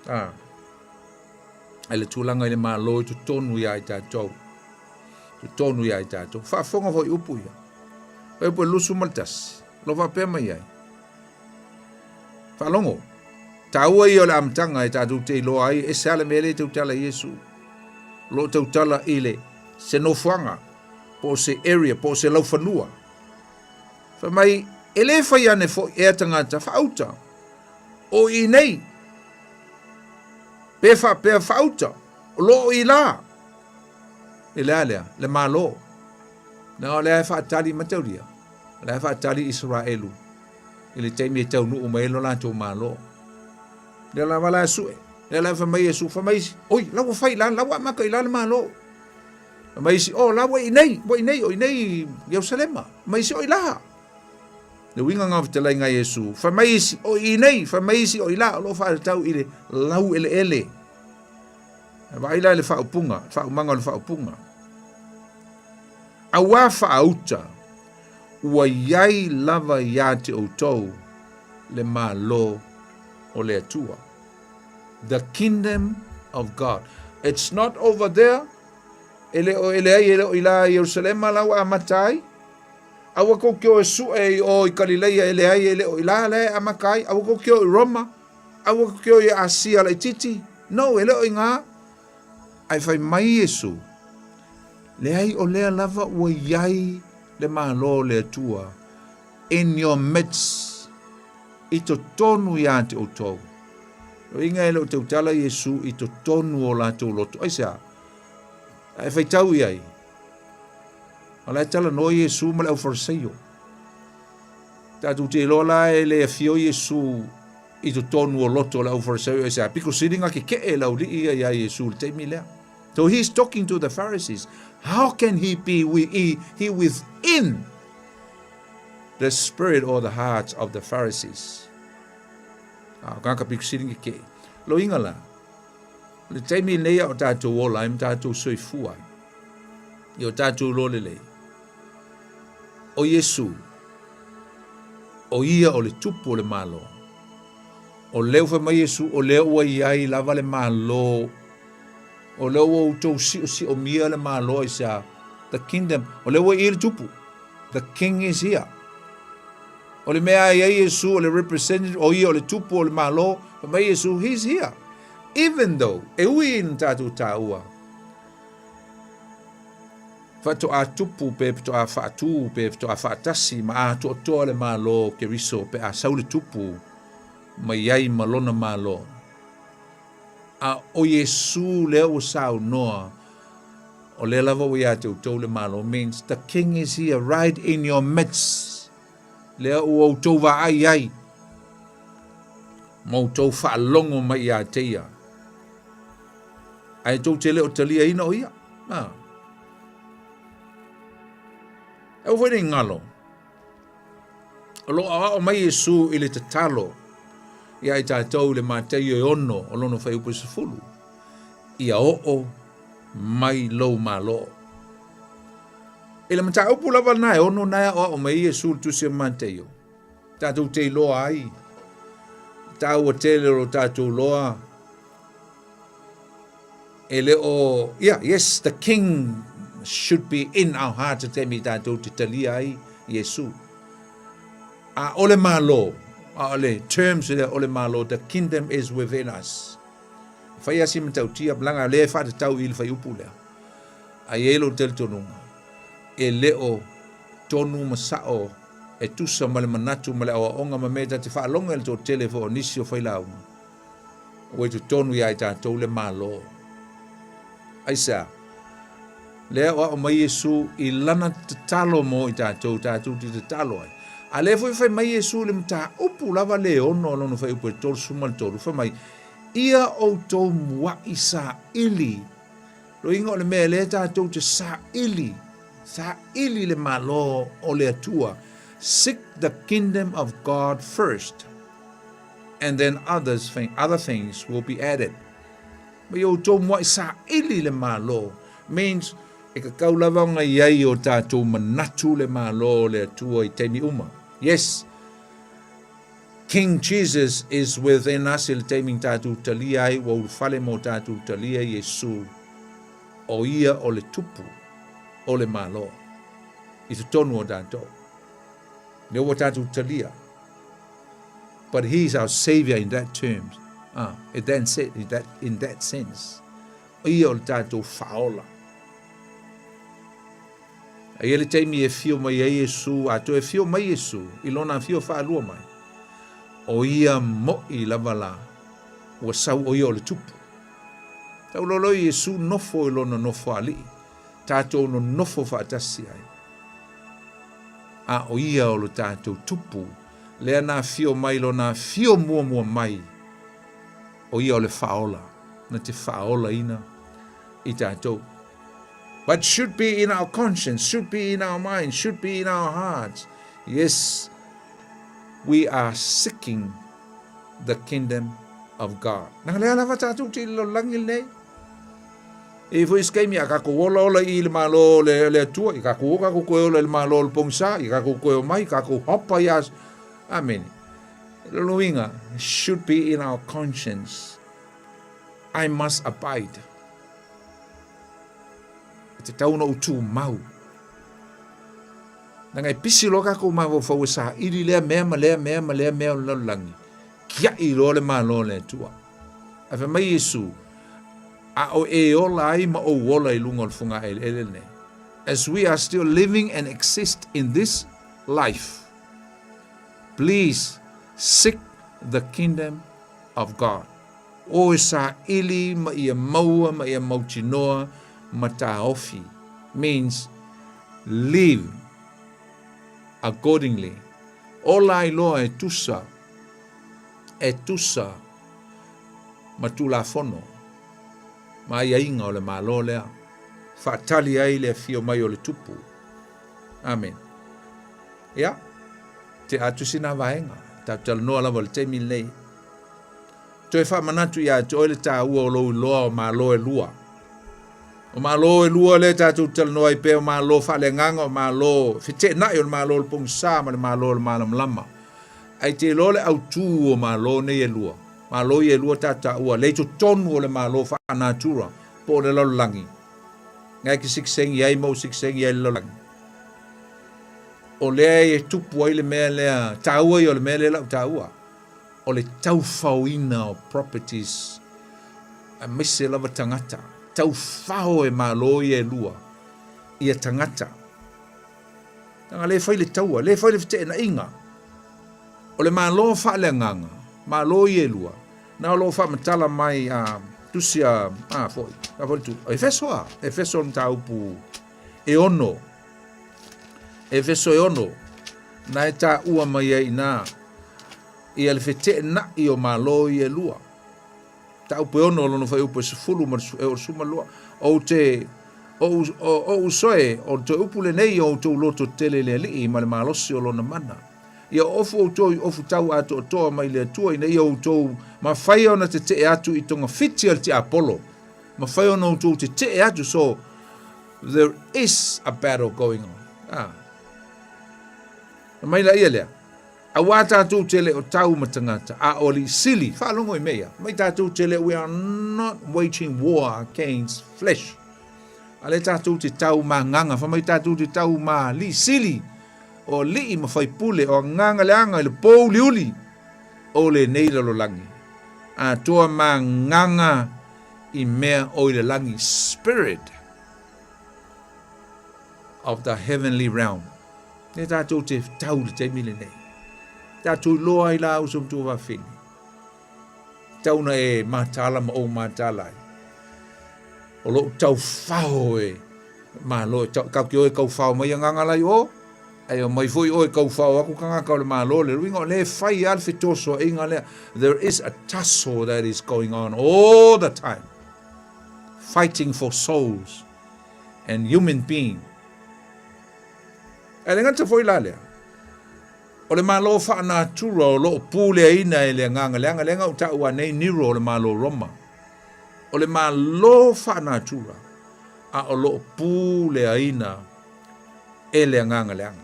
Ah. Ai le tulaga i le Malo i totonu ia i tatou. Totonu ia i tatou. Faafofoga foi upu ia. Pai upu e 21. Lo faapea mai ai. Faalogo. Taua ia o le amataga e tatou te iloa ai e ese lava le mea lea e tautala Iesu. O lo o tautala i le se nofoaga, po o se area, po o se laufanua. Fai mai, e le fai ane foi ea tagata faauta, o i nei, pe faapea faauta, o lo o i la. E le a lea, le Malo. Na o lea e faatali mataulia, o lea e faatali Isaraelu i le taimi e taunuu mai ai lo latou Malo. Lea lava la e sue, lea la e fai mai Iesu, fai mai isi, oi, la ua fai i la, la ua amata i la le Malo. Fai mai isi, oh, la ua i nei, ua i nei, o i nei i Ierusalema. Fai mai isi, o i la. Le uiga nga o fetalaiga a Iesu, fai mai isi, o i nei, fai mai isi, o i la, o lo o faatatau i le laueleele. E vaai la i le faaupuga, le faaumaga o le faaupuga. Auā faauta, ua i ai lava iā te outou le Malo o le Atua. The kingdom of God. It's not over there. E le o, e leai, e le o i la Ierusalema la ua amata ai. Aua kou te o e sue i o i Kalileia, e leai, e le o i la la e amata ai. Aua kou te o i Roma. Aua kou te o i Asia laititi. No, e le o i ngā. Ae fai mai Iesu, leai o lea lava ua i ai le Malo o le Atua in your midst, i totonu iā te outou. Loiga e le o tautala Iesu i totonu o latou loto. Aisea? A e faitau i ai, o la e talanoa Iesu ma le aufarisaio. Tatou te iloa la e le afio Iesu i totonu o loto o le aufarisaio aisea? Pito sili na kekeʻe le auliʻi ia iā Iesu i le taimi lea. So he's talking to the Pharisees. How can he be he within the spirit or the hearts of the Pharisees? A, o kāka pito sili na kekeʻe. Loiga la, o le taimi lenei a o tātou ola ai ma tātou soifua ai, i o tātou iloa lelei, o Iesu, o ia o le tupu o le Malo. O lea ua fai mai Iesu, o lea ua i ai lava le Malo. O lea ua outou siosiomia le Malo aisea? The kingdom. O lea ua i le tupu. The king is here. O le mea a i ai Iesu, o le representative, o ia o le tupu o le Malo, fai mai Iesu, he's here. Even though, e ui ina tatou taua, Faatoa tupu pe faatoa faatū pe faatoa faatasi ma atoatoa le Malo o Keriso pe a sau le tupu mai ai ma lona Malo. A ʻo Iesū lea ua saunoa, o lea lava ua iā te outou le Malo, means the king is here right in your midst, lea ua outou vaai ai ma outou faalogo mai iā te ia. Ae tou te le o taliaina o ia. A. E aua foi nei galo. O lo o aoao mai Iesu i le tatalo ia i tatou i le Mataio e 6 o lona fuaiupu e 10, Ia oo mai lou Malo. I le mataupu lava lena e 6 na e aoao mai ai Iesu i le tusi o Mataio, tatou te iloa ai le taua tele o lo tatou loa E le o, yeah, yes, the king should be in our hearts i taimi tatou te talia ai Iesu. A o le Malo, a o le terms lea o le Malo, the kingdom is within us. E fai lava si matautia, leaga lea e faatatau i le fuaiupu lea. A i ai lou talitonuga, e le o tonu ma sao e tusa ma le manatu ma le aoaoga ma mea ta te faalogo i le toatele foi o nisi o failauga, Ua i totonu iā i tatou le Malo. Aisea? Lea o aʻo mai Iesu i lana tatalo mo i tatou, tatou te tatalo ai. A lea foi fai mai Iesu i le mataupu lava le ono o lona fuaiupu e 33, fai mai, Ia outou muaʻi saili. Loiga o le mea lea tatou te saili, saili le Malo o le Atua. Seek the kingdom of God first. And then others other things will be added. Ma i outou muaʻi saili le Malo means e kakau lava ona i ai o tatou manatu le Malo o le Atua i taimi uma. Yes, King Jesus is within us i le taimi na tatou talia ai ua ulufale mo tatou talia Iesu o ia o le tupu o le Malo i totonu o tatou. Lea ua tatou talia. But he is our saviour in that terms, ah, in that, in that, in that sense. O ia o le tatou faaola. E i ai le taimi e afio mai ai Iesu, a toe afio mai Iesu i lona afio faalua mai, o ia moʻi lava la ua sau o ia o le tupu. Tau loa lea o Iesu nofo i lona nofoalii, tatou nonofo faatasi ai. A o ia o lo tatou tupu, lea na afio mai lona afio muamua mai, o ia o le faaola, na te faaolaina i tatou. But should be in our conscience, should be in our mind, should be in our hearts. Yes, we are seeking the kingdom of God. Nanga lea lava tatou te i le lalolagi lenei. E foi se taimi a kakou ola ola i le malo le, le Atua, i kakou o kakou koe ola i le malo o le pogisa, i kakou koe o mai, kakou hopa i as. Amen. Lona uiga, should be in our conscience. I must abide. E tatau ona ou tumau. Leaga e pisi loa kakou mafaufau e saili lea mea ma lea mea ma lea mea o le lalolagi, kiaʻi loa le Malo o le Atua. Ae fai mai Iesu, A o e ola ai ma ou ola i luga o le fogaeleele lenei. As we are still living and exist in this life, please seek the kingdom of God. O e saili ma ia maua ma ia mautinoa ma taofi means live accordingly. Ola ai loa e tusa, e tusa ma Tulafono ma aiaiga o le Malo lea, faatali ai le afio mai o le Tupu. Amen. Ia, te atu sina vaega, tatou talanoa lava i le taimi lenei. Toe faamanatu ia te oe le taua o lou iloa o Malo e lua. O Malo e lua lea tatou talanoa ai pea o Malo faaleagaga, o Malo feteenai o le Malo o le pogisa ma le Malo o le malamalama. Ae te iloa le autū o Malo nei e lua. Malo ia e lua tatou taua, lea i totonu o le Malo faa-natura po o le lalolagi. Ngai e te sikisengi ai ma ou sikisengi ai i le lalolagi. O lea e tupu ai le mea lea, taua ia o le mea lea lau taua, o le taufaoina o properties aemaise lava tagata, taufao e Malo ia e lua ia tagata. Leaga lea e fai le taua, lea e fai le feteenaiga. O le Malo faaleagaga, Malo ia e lua, na o lo o faamatala mai a tusi a, a foi, a foi le tu, Efeso a, Efeso le mataupu e ono, Efeso e ono, na e taua mai ai ina, ia le feteenai o Malo ia e lua. Mataupu e ono o lona fuaiupu e sefulu ma le, e o le 12. Ou te, ou, ou uso e, o le toe upu lenei o outou loto tele i le Alii ma le malosi o lona mana. Ia ofu outou i ofu tau atoatoa mai le Atua ina ia outou mafai ona tetee atu i togafiti a le tiapolo. Mafai ona outou tetee atu, so there is a battle going on. Ah. Mai la ia lea. Auā tātou te le o tau ma tangata, a o alii sili, faalogo i mea ia, mai tātou te le, we are not waging war against flesh. A le tātou te tau ma nganga, fa mai tātou te tau ma alii sili, o alii ma faipule, o agaga leaga i le pōuliuli o lenei lalolagi. Atoa ma nganga i mea o i le lagi, spirit of the heavenly realm. Lea tatou te tau i le taimi lenei. Tatou iloa ai la uso matua vafine. Tau na e mataala ma ou mataala ai. O lou taufao e malo e tau, kau ki oe kaufao mai agaga lai o, ai o mai foi oe kaufao aku kangaka o le malo le luinga o le fai a le fetosoaʻiga lea. There is a tussle that is going on all the time. Fighting for souls and human being. Ae le gata foi la lea, o le Malo faa-natura o lo o puleaina e le agaga leaga, lea na ou taua nei Nero o le Malo Roma. O le Malo faa-natura a o lo o puleaina e le agaga leaga.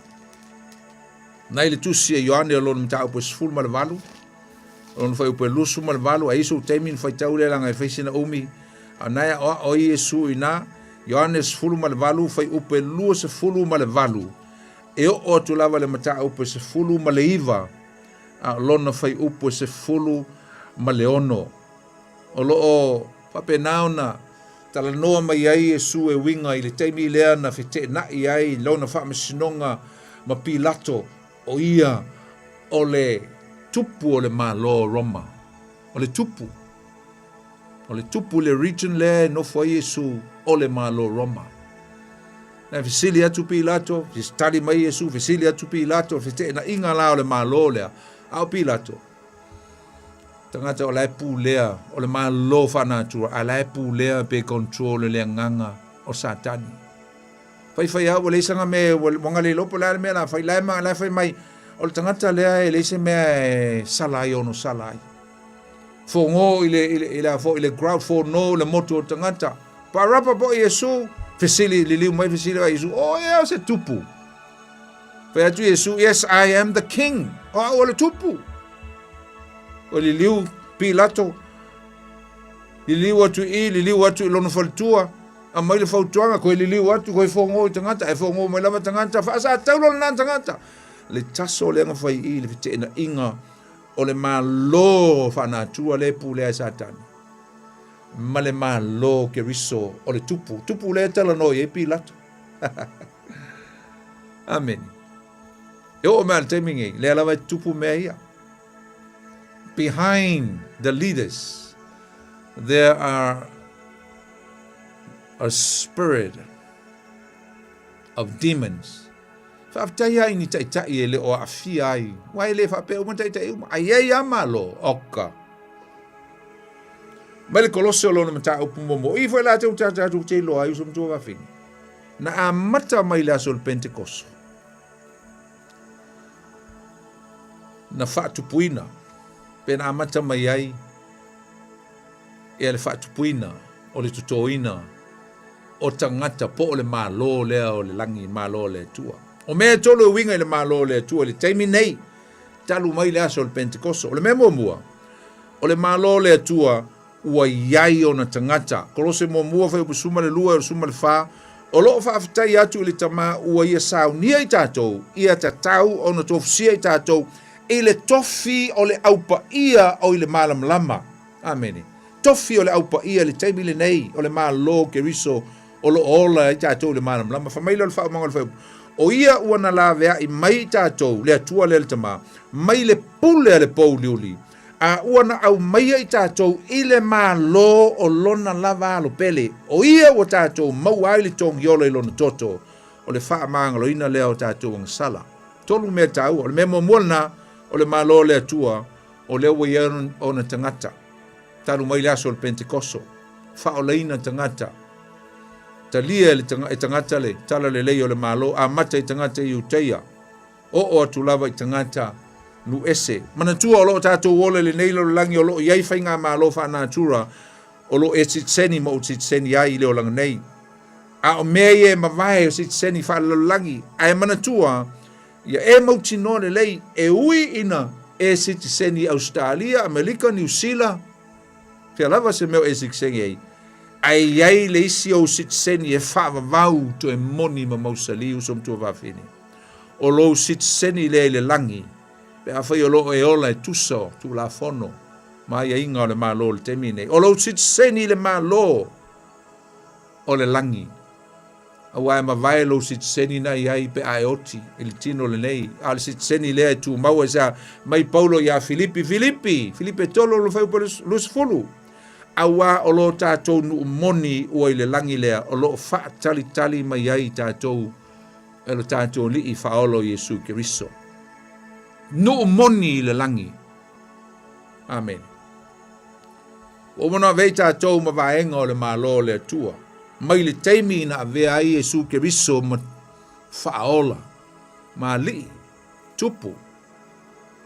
Nai le tusi a Ioane o lona mataupu e 18, o lona fuaiupu e 28, a i ai sou taimi ona faitau lea leaga e fai sina umi, a o na e aʻoaʻo ai Iesu i ina, Ioane 18, fuaiupu e 28, e oo atu lava i le mataupu e 19, a o lona fuaiupu e 16. O lo o faapena ona. Talanoa mai ai Iesu e uiga i le taimi lea na feteenai ai lona faamasinoga ma Pilato, o ia o le tupu o le Malo o Roma. O le tupu. O le tupu i le region lea e nofo ai Iesu o le Malo o Roma. Na fesili atu Pilato, tali mai Iesu, fesili atu Pilato, feteenaiga la o le Malo lea. A o Pilato, tagata o la e pulea, o le Malo faanatura, a la e pulea pe control e le agaga o Satani. Faifai lava ua leai sana mea, ua ua le iloa po o le a le mea la fai, la e la e fai mai, o le tagata lea e leai se mea e sala ai ono sala ai. Fogo i le, i le, i le, a foi, i le crowd, fono le motu o tagata. Parapa po Iesu, fesili, liliu mai fesili ai Iesu, o ea o se tupu. Fai atu Iesu, yes, I am the king. O au o le tupu. O liliu Pilato, liliu atu i, liliu atu i lona faletua, aumai le fautuaga, koe liliu atu, koe fogo i tagata, e fogo mai lava tagata, faasatauro lena tagata. Le taso lea na fai i le feteenaiga o le Malo faanatua lea e pulea e Satani ma le Malo Keriso o le tupu. Tupu lea e talanoa i ai Pilato. Amene. E oo mai le taimi nei, lea lava e tupu mea ia. Behind the leaders, there are a spirit of demons. Faafetai lava i ni taitai e le o aafia ai, aua e le faapea uma taitai uma, a i ai lava Malo, oka. Mai le Kolose o lona mataupu muamua, o i foi latou tatou te iloa ai uso matua vafine. Na amata mai le aso o le Pentekoso. Na faatupuina, pe na amata mai ai ia le faatupuina o le totoina o tagata po o le Malo lea o le lagi, Malo o le Atua. O mea e tolu e uiga i le Malo o le Atua i le taimi nei, talu mai le aso o le Pentekoso. O le mea muamua, o le Malo o le Atua ua i ai ona tagata. Kolose muamua, fuaiupu 12 e 14, o lo o faafetai atu i le Tama ua ia saunia i tatou, ia tatau ona tofusia i tatou i le tofi o le aupaia o i le malamalama. Amene. Tofi o le Au Paia i le taimi lenei o le Malo o Keriso o lo o ola ai tatou i le malamalama. Fai mai lea o le faaumaga o le fuaiupu, O ia ua na laveai mai i tatou, le Atua lea le Tama, mai le pule a le pouliuli, a ua na aumaia i tatou i le Malo o lona lava alo pele, o ia ua tatou maua ai le togiola i lona toto, o le faamagaloina lea o tatou agasala. Tolu mea taua. O le mea muamua lena, o le Malo o le Atua, o lea ua i ai ona tagata. Talu mai le aso o le Pentekoso, faaolaina tagata, talia e, le, e tagata le tala lelei o le Malo, amata i tagata i Iuteia, oo atu lava i tagata nuu ese. Manatua o lo o tatou ola i lenei lalolagi o lo o i ai faigamalo faanatura o lo o e sitiseni ma ou sitiseni ai i le olaga nei. A o mea ia e mavae o sitiseni faalelalolagi, ae manatua Ia e mautinoa lelei e ui ina e sitiseni i Ausetalia, Amerika, Niu Sila, fea lava se mea o e sitiseni ai, ae i ai le isi ou sitiseni e faavavau toe moni ma mausali uso matua vafine. O lou sitiseni lea i le lagi, pe afai o lo o e ola e tusa o Tulafono ma aiaiga o le Malo i le taimi nei. O lou sitiseni i le Malo o le lagi. Aua e mavae lou sitiseni na i ai pe a e oti i le tino lenei, a o le sitiseni lea e tumau ai sea mai Paulo iā Filipi, Filipi, Filipi e tolu o fuaiupu 20, auā o lo tatou nuu moni ua i le lagi lea o lo o faatalitali mai ai i tatou e lo tatou Alii Faaola o Iesu Keriso. Nuu moni i le lagi. Amene. Ua uma ona avea i tatou ma vaega o le Malo o le Atua, mai le taimi na avea ai Iesu Keriso ma Faaola, ma Alii, Tupu,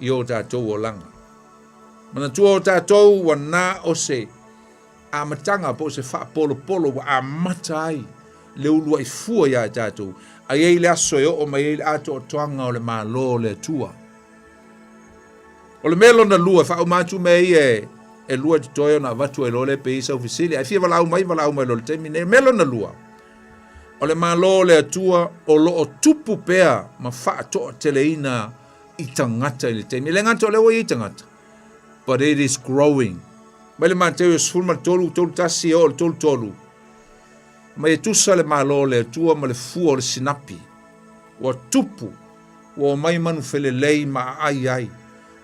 i o tatou olaga. Manatua o tatou ua na o se amataga po o se faapolopolo ua amata ai le uluai fua iā tatou, a i ai le aso e oo mai ai le atoatoaga o le Malo o le Atua. O le mea lona lua, e faauma atu mea ia e lua e totoe ona avatu ai loa lea pe i ai sau fesili. Ae fia valaau mai, valaau mai loa i le taimi nei. O le mea lona lua, o le Malo o le Atua o lo o tupu pea ma faatoateleina i tagata i le taimi. E le gata o lea ua i ai tagata, but it is growing. Mai le Mateo 13, 31 e oo i le 33. Mai e tusa le Malo o le Atua ma le fua o le sinapi. Ua tupu, ua omai manu felelei ma aai ai.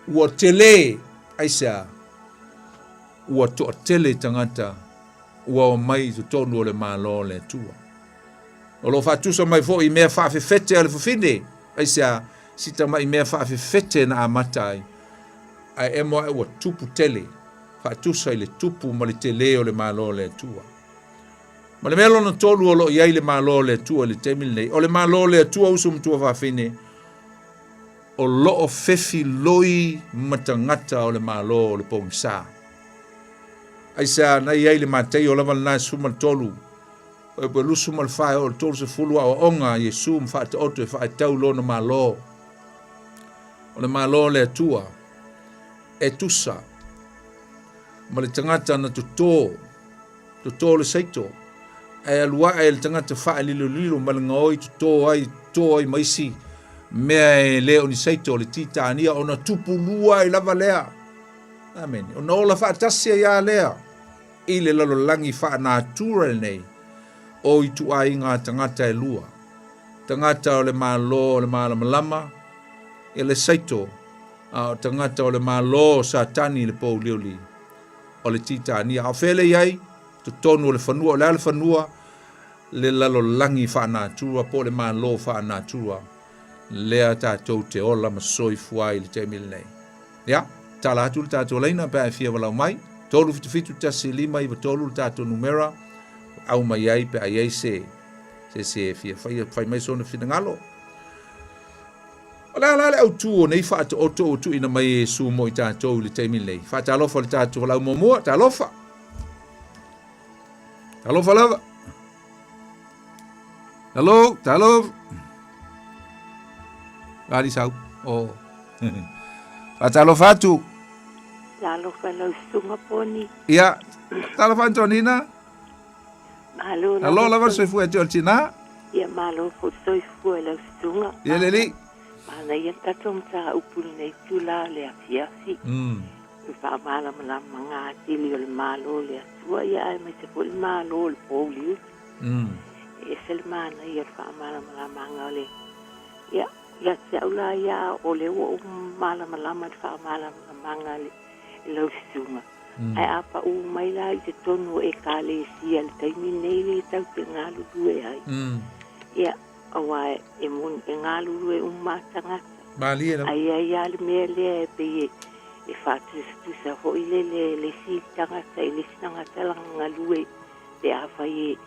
Ua tele, aisea? Ua toatele tagata ua omai i totonu o le Malo o le Atua. O lo o faatusa mai foi i mea faafefete a le fafine, aisea? Si tamai mea faafefete na amata ai, ae emo ae ua tupu tele, faatusa i le tupu ma le tele o le Malo o le Atua. Ma le mea lona tolu o lo o i ai le Malo o le Atua i le taimi lenei, o le Malo o le Atua uso matua fafine, o lo o fefiloi ma tagata o le Malo o le pogisa. Aisea na i ai le Mataio lava lena e 13, e 24 e oo i le 30 aoaoga a Iesu ma faataoto e faaetau lona Malo. O le Malo o le Atua e tusa ma le tagata na toto Toto le saito, ae alu ae le tagata faalilolilo ma le gaoi toto ai, toto ai ma isi mea e le o ni saito o le titania ona tupulua ai lava lea. Amene. Ona ola faatasi ai a lea i le lalolagi faanatura lenei o ituaiga tagata e lua. Tagata o le Malo o le malamalama e le saito, a o tagata o le Malo o Satani le pouliuli. o le titania. A o fea le i ai? Totonu o le fanua. O le a le fanua? Le lalolagi faanatura po o le Malo faanatura lea tatou te ola ma soifua ai i le taimi lenei. Ia, tala atu le tatou laina pe a e fia walau mai. 377 1593 le tatou numera au mai ai pe a i ai se se se fia fai, fai mai sona finagalo. O le a la le autū o nei faataoto ua tuuina mai e Iesu mo i tatou i le taimi lenei? Faatalofa i le tatou valaau muamua, talofa! Talofa lava! Hello, talofa! Ali sau. Oh. Faatalofa atu. Talofa lau susuga Poni. Ia, talofa Antonina. Malo lava. Alo lava le soifua ia te oe le tina. Ia malo foi le soifua i lau susuga. Ia le alii. Manaia le tatou mataupu i lenei itula o le afiafi. Le faamalamalamaga atili o le Malo o le Atua ia aemaise foi le Malo o le pouliuli. E ese le manaia o le faamalamalamaga o le ia ia te au la ia o lea ua ou malamalama i le faamalamalamaga i lau susuga. Ae a paʻu mai la i totonu o Ekalesia i le taimi nei lea tatou te galulue ai, ia, aua e moni e galulue uma lava tagata. Malie lava. Ae i ai lava le mea lea e pei e faatusatusa foi lele e le isi tagata i le isi tagata lana galue pe afai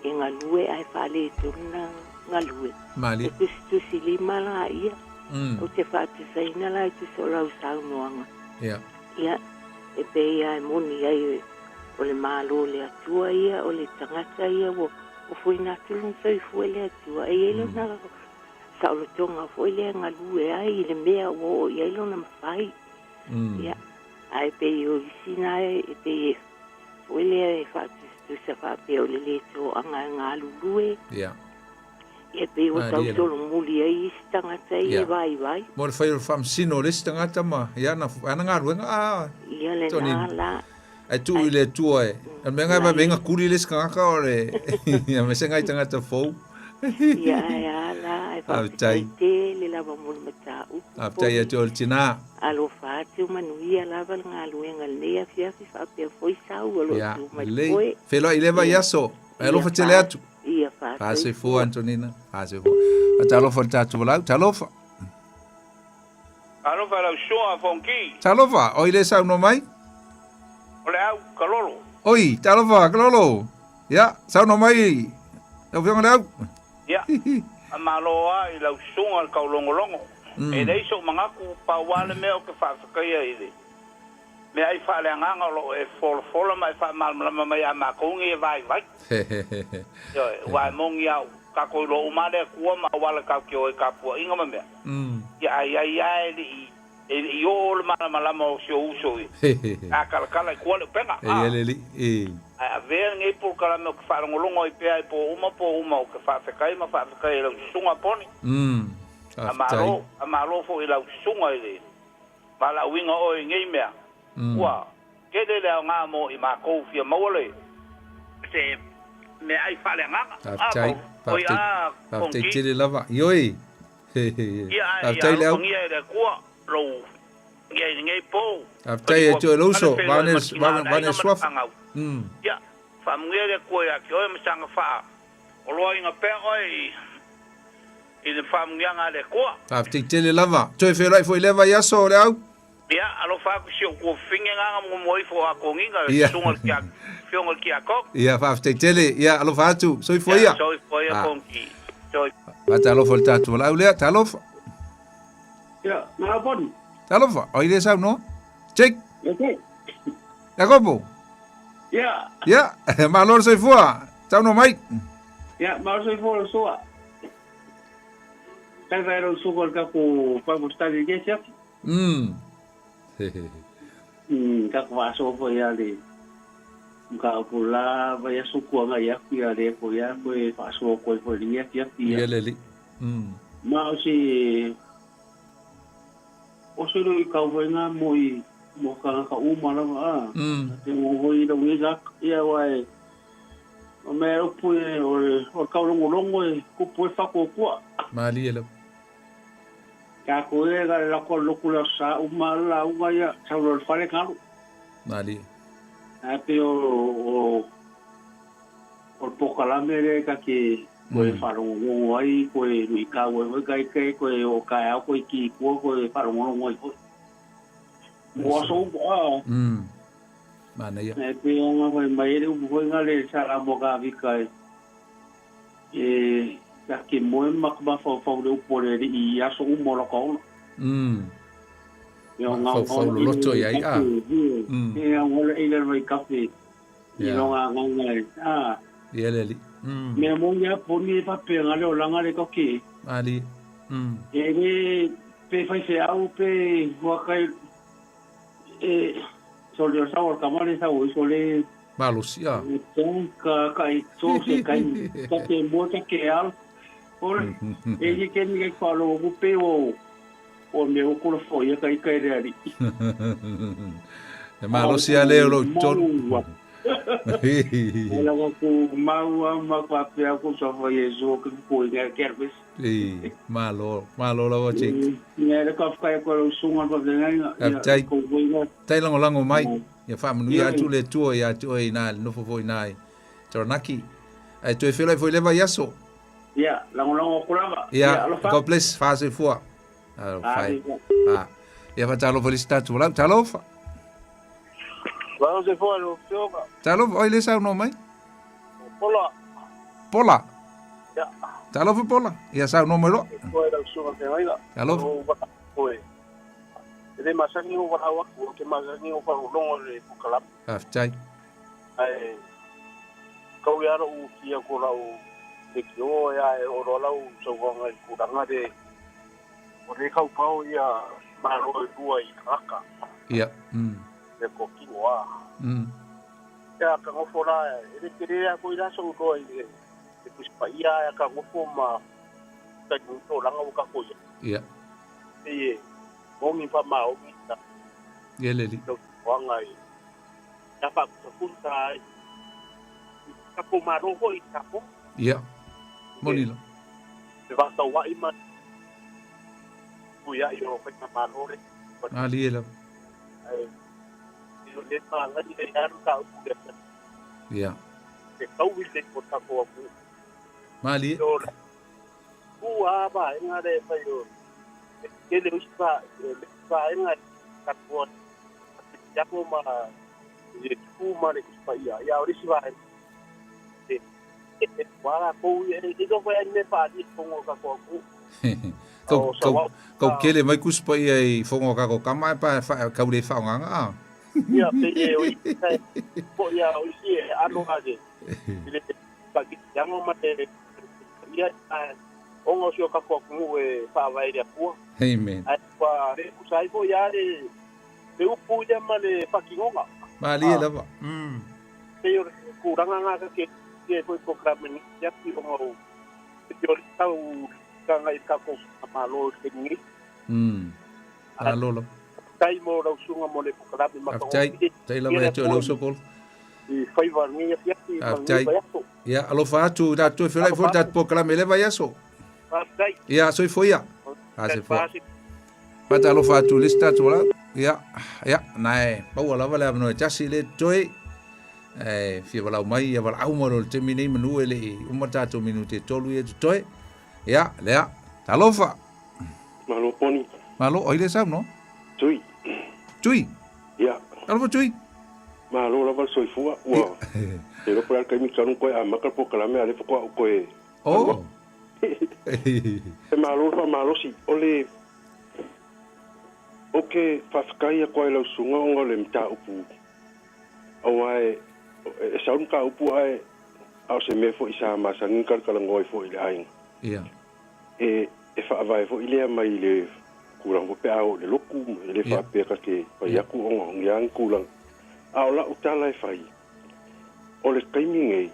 e galue ae faaletonu lana galue. Malie. E tusitusilima laia. Ou te faatusaina la i tusa o lau saunoaga. Ia. Ia, e pei lava e moni ai o le Malo o le Atua ia, o le tagata ia ua ofoina atu lona soifua i le Atua, e i ai lona saolotoga foi lea e galue ai i le mea ua oo i ai lona mafai. Ia, ae pei o isi na e pei e foi lea e faatusatusa faapea o le le toaga e galulue. Ia. Ia pei ua tau solomuli ai isi tagata ia e vaivai. Mo le fai o le faamasino o le isi tagata ma ia ana, ana galuega. Ah, Ia lena la. Ae tuu i le Atua e. O le mea ngai vave ga kuli le isi tagata o le ia me se ngai tagata fou. Ia ae a la, ae faafetai tele lava mo le mataupu. Faafetai atu o le tina. Alofa atu manuia lava le galuega i lenei afiafi faapea foi sau o lo o tu mai koe. Feiloai i lea vaiaso. Ae alofa tele atu. Ia faasoifua Antonina. Faasoifua. Talofa le tatou valaau. Talofa. Alofa lau susuga Fonoti. Talofa, oi le saunoa mai. O le au Kalolo. Oi, talofa Kalolo. Ia, saunoa mai lau afioga le au. Ia, faamalo lava i lau susuga le taulogologo. E leai sou manatu, pau lava le mea ou te faafetaia i le Meaai faaleagaga o lo o e folafola ma e faamalamalama mai ia matou nei e vaivai. Ioe, aua e moni lava ua tatou iloa uma lava le Atua ma auala tatou te o ai i tapuaiga ma mea, ia ae i ai lava e le i, e le i oo le malamalama o si ou uso i, a talatala i tua le upega, a. Ae avea lenei polokalame ou te faalogologo ai pea i po uma po uma ou te faafetai ma faafetai i lau susuga Poni. Faamalo, faamalo foi i lau susuga i le. Valaauina oe i nei mea, ua tele le aoga mo i makou fia maua le. Se meaai faaleagaga. Faafetai, faafetai, faafetai tele lava. Ioe. Ia, ae ia Faafetai Leau. alofagia e le Atua lou ia i lenei po. Faafetai ia te oe lou uso, Fale feiloai Vane, ma le tina o Vane, le Vane aiga ma le Suafa. fanau. Ia, faamanuia le Atua ia te oe ma saga faa oloaina pea oe i i le faamanuiaga a le Atua. Faafetai tele lava. Toe feiloai foi i lea vaiaso, Leau. Ia, alofa atu si ou tuafafine na na muamua ifo o Akonina, le Ia. susuga i le kia, afioga i le Kiakona. Ia, faafetai tele. Ia, alofa atu. Soifua Ia, ia. soifua ia Ah. Konti. Soifua. Faatalofa i le tatou valaau lea. Talofa. Ia, malo poni. Talofa. O ai lea e saunoa? Jake. Ia te. Iakopo. Ia. Ia, malo le soifua. Saunoa mai. Ia, malo soifua le soa. Tai vai ro suko le takou Bible study i kesi atu. Ka ku faasoa foi ia le mataupu la vaiaso kua agai atu ia le foi ia toe faasoa atu ai foi i lenei afiafi ia. Ia le alii. Ma o se o se luitau foi lena mo i mo tagata uma lava a. Te ngo foi i lau nei tagata ia aua e o mea e upu e o le o le taulogologo e tupu ai faatuatua. Malie lava. Tatou e ga le lako loku le sa uma la uga ia sau le fale kalu. Malie. Ae pe o o o le pokalame le ka ke koe whalongolongo ai, koe luikau ai foi kai kai, koe o kaeao, koe ki kua, koe whalongolongo ai foi. Mo aso uma, a. Manaia. E pe o ngā whai mai ere upu foi ngā le sa la mo ka vika e. E ka ke moe ma ka mafaufau le upu o le alii i aso uma o laka ola. E o ngā Mafaufau loloto i ai, a. E ngā ngola i le mai kafe i longa nganga e. A. Ia le alii. Mea moni a poni e whapea ngā leo langa le koke. Malie. E le pe whai wheau pe huakai e so le sa o ka male sa o so le Malosi a. Ka kai so se kai ka te mo ka ke al. Ora e ni ke ni ka lo ku pe o o me o ko fo ia kai kai re ari. E malosi a le o lo tonu. Ela ko ku mau ma ka pe a ku sa fo Yesu ke ku i ke kerpes. E malo, malo lava Jake. Ia le ka whai ko lo sunga pa te ngai. Faafetai. Tai lagolago mai. Ia faamanuia atu le Atua ia te oe inā i le nofo foi inā i Taranaki. Ae toe feiloai foi i lea vaiaso. Ia, lagolago aku lava. Ia, God bless, faasoifua. Alofa e. Ah. Ia faatalofa i le isi tatou valaau. Talofa. Malo soifua lau afioga. Talofa, oi le saunoa mai. Pola. Pola. Ia. Talofa Pola. Ia saunoa mai loa. Soifua lau susuga feagaiga. Talofa. Oe. E le masani o valaau atu, ou te masani o faalogologo i le polokalame. Faafetai. Ae kau ia lou ufi atu o lau leitio ia e oo loa lau saunoaga i le tulaga le o lea e taupao ia malo e lua i tagata. Ia. Le kotino a. Ia ka nofo la e le tele lava foi la sou iloa i le Tusi Paia ae ka nofo ma taimi tolaga ua tatou i ai. Ia. Pei e moni faamaoni ta Ia le alii. lau saunoaga i sa faapusapusa ai i tatou Malo foi i Samoa. Ia. Moni la. Le vataua'i ma tuia'i o Faigamalo le. Malie lava. Ae o le magai e alu ka upu lea. Ia. E tau i le o tatou atunuu. Malie. O le tu a vaega le fai o e tele o isi va le vaega e tatou atiago ma le tu ma le paia. Ia o le isi vaega e e wala ko e e ko ai me pa ni fongo ka ko ku. Kau kau kau kele mai kusi paia i fongo ka ko kama e pa kau le whaonganga a. Ia pe e o i po ia o isi e ano a ke. I le pa ki yango ma te ia ongo sio ka ko ku e pa vai le pua. Amen. Ai pa re ku sai po ia le te upu ia ma le pakingonga. Malie lava. Te o ku ranga nga ka ke ke ko ko krameni ia ki ongo te o tau ka ngai ka ko malo te ni. Malo lava. Tai mo rau sunga mo le pokalame ma Faafetai. Tai lava ia te oe lau uso Paul. I whai wa ngi afiafi ma ngi Faafetai. vaiaso. Ia, alofa atu i tatou e feolai foi le tatou polokalame i lea vaiaso. Faafetai. Ia, soifua ia. A soifua. Faatalofa atu i le isi tatou lau. Ia, ia, na e maua lava le avanoa e tasi le totoe. E fia valaau mai, ia valaau mai loa i le taimi nei manu e le i uma tatou minute e tolu ia totoe. Ia, lea, talofa. Malo poni. Malo, oi le saunoa. Tui. Tui. Ia. Talofa Tui. Malo lava le soifua. Ua le iloa po o le a le taimi talu koe amata le polokalame a o lea faatoa ou toe alu atu. E malo le faamalosi. O le Ou te faafetai atu lava i lau susuga ona o le mataupu aua e sau le mataupu ae a o se mea foi sa masani ona talatalanoa ai foi i le aiga. Ia. E e faavae foi lea mai le tulaga foi pe a oo i le lotu, e le faapea ta te fai atu ona o ni a ni tulaga. A o lau tala e fai, o le taimi nei,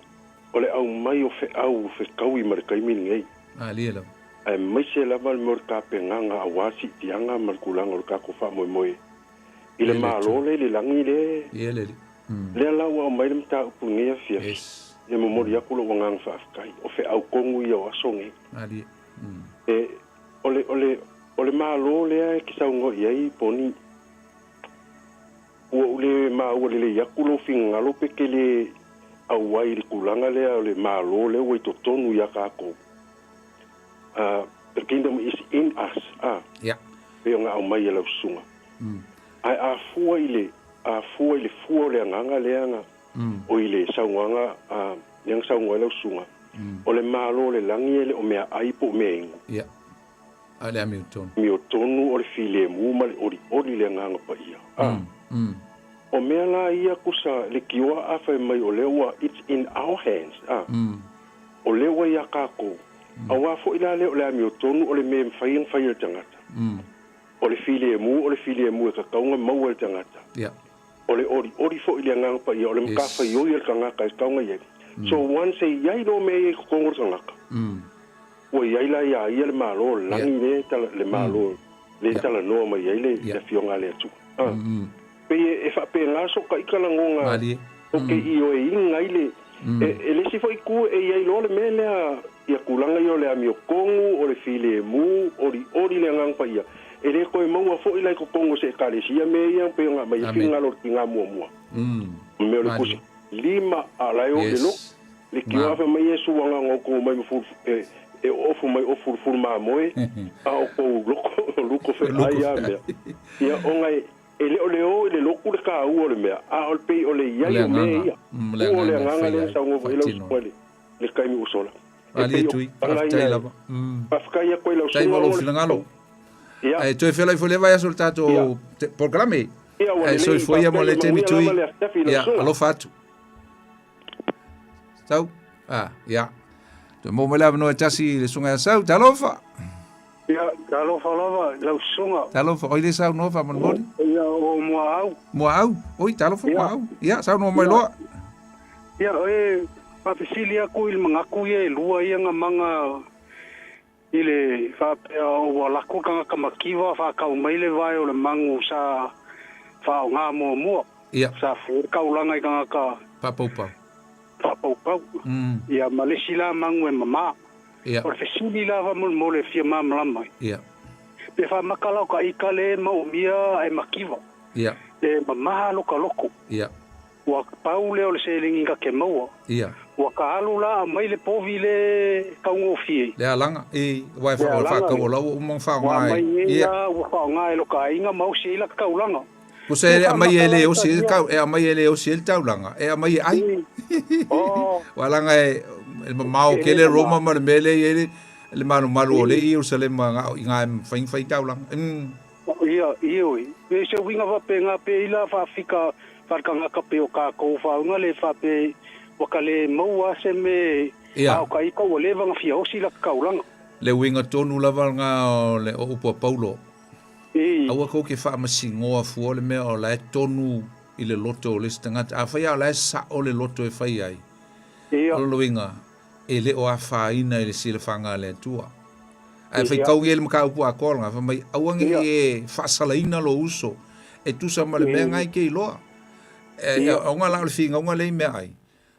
o le aumai o feau fetaui ma le taimi lenei. Malie lava. Aemaise lava le mea o le tapenaga aua le siitiaga ma le tulaga o le tatou faamoemoe i le Malo lea i le lagi lea. Ia le alii. Lea la ua aumai le mataupu i lenei afiafi. Yes. E momoli atu lou agaga faafetai. O feau tonu ia o aso nei. Malie. E, o le, o le, o le Malo lea e te saunoa i ai, Poni, ua ou le maua lelei atu lou finagalo pe te le auai i le tulaga lea o le Malo lea ua i totonu ia tatou. The kingdom is in us, a. Yeah. Pei ona aumai e lau susuga. Ae a fua i le, a fua i le fua o le agaga lea na, o i le saunoaga a, lea na saunoa ai lau susuga, o le Malo o le lagi e le o meaai po o meainu. Yeah. A o le amiotonu. Amiotonu o le filemu ma le olioli le Agaga Paia. A. O mea la ia kusa lekiua a fai mai o lea ua it's in our hands, a. O lea ua iā kākou. Auā foi la lea o le amiotonu o le mea e mafai ona fai e le tagata. O le filemu, o le filemu e tatau ona maua e le tagata. O le olioli foi i le Agaga Paia, o le matafaioi a le tagata e tatau ona i ai. So once e i ai loa mea ia i totonu o le tagata, ua i ai la iā ia le Malo o le lagi lea e tala, le Malo lea e talanoa mai ai le Afioga a le Atua. Pei e faapena so ka ika lagona o ke ioeina ai le e le isi foi itu e i ai loa le mea lea ia tulaga ia o le amiotonu, o le filemu, olioli le Agaga Paia, e le toe maua foi la i totonu o se Ekalesia mea ia pei ona aumai ai finagalo o le tiga muamua. Mea o le tusi lima a la e o i le lotu. Le tio afe mai Iesu ua gaga outou mai ma fulu, e, e oofu mai o fulufulu mamoe, a o kou loko, luko feʻai a mea. Ia, ona e, e le o le o i le lotu le kāua o le mea, a o le pei o le i ai o mea ia. Ua o le agaga lea na saunoa foi ai lau susuga i le, le taimi ua sola. E pei o tulaga ia e faafetai atu ai lau susuga ona o le. Ia. Ae toe feolai foi i lea vaiaso i le tatou polokalame. Ia, ua Ae lelei, soifua ia mo faafetai, le taimi manuia tui. lava le afiafi i lau Ia, susuga. alofa atu. Sau. Ah, ia. Toe maua mai le avanoa e tasi i le susuga ia Sau. Talofa! Ia, talofa lava i lau susuga. Talofa. Oi le saunoa faamolemole. Ia, o Muaau. Muaau. Oi, talofa Ia. Muaau. Ia, saunoa mai loa. Ia, e faafesili atu i le manatu ia e lua ia na maga i le faapea ua lako le tagata mativa faatau mai le vae o le magu sa faaaoga muamua. Ia. Sa fua le taulaga i tagata. Faapaupau. Faapaupau. Ia, ma le isi la magu e mama. Ia. O le fesili la faamolemole e fia malamalama ai. Ia. Pe faamaka la o ka ika le maomia ae mativa. Ia. E mama loka loko. Ia. Ua pau lea o le seleni ka ke maua. Ia. Ua ka alu la aumai le povi le taugofie. Le alaga, i, ua e Le alaga, faakau o la ua uma ona Ua faaaoga e. aumai nei Ia. la ua faaaoga e lo ka aiga ma osi ai la ka taulaga. Kusa e Pe aumai e faamaka le la osi ai le italia. tau, e aumai e le osi ai le taulaga, e aumai e ai. Oh. Ua alaga e, e mamao E le kele Roma mamao. ma le mea lea e i ai le, le malumalu o le Ierusalema nga i nga e mafai ona fai taulaga. Ia, ioe. E se uiga faapena pe ila faafika faaletagata pe o kakou faauga le faape ua ka le maua a se me Ia. a o ka ika ua leva na fia osi la ka kaulaga. Le uiga tonu lava lena o le o upu a Paulo. I. Aua kou ke faamasinoa fua o le mea o la e tonu i le loto o le isi tagata. Afai a o la e sao le loto e fai ai, Ia. o lona uiga, e le o afaina i le silafaga a le Atua. Ae Ia. faitau nei le mataupu atoa lena, fai mai, aua ne i Ia. e faasalaina lou uso e tusa ma le mea na e te iloa. E, Ia. aoga la o le finauga lea i meaai.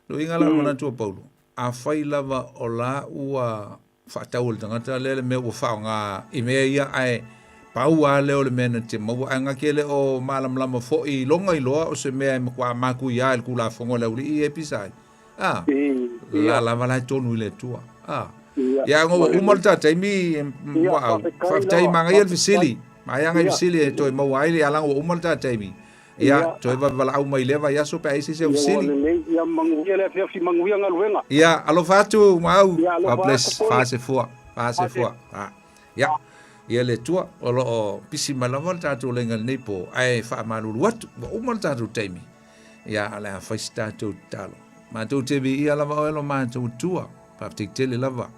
Lona uiga la o le manatu o Paulo. Afai lava o la ua faatau e le tagata lea le mea ua faaaoga i mea ia ae pau lava lea o le mea na te maua ae gake le o malamalama foi i lona iloa o se mea e matua matuia i le Tulafono a le aualii ia e pisa ai. A, la lava la e tonu i le Atua. A, ia ona ua uma le ta taimi Muaau. Faafetai manaia le fesili. Manaia le fesili e toe maua ai le alaga ua uma le ta taimi. Ia, toe valaau mai lea vaiaso pe a i ai se isi au fesili. Ia manuia le afiafi, manuia galuega. Ia, alofa atu Maau. God bless. Faasefua, faasefua. Ia, ia le Atua, o lo o pisi mai lava le tatou laina i lenei po, ae faamalulu atu, ua uma le tatou taimi. Ia, o le a fai se tatou tatalo. Matou te viia lava oe lo matou Atua, faafetai tele lava.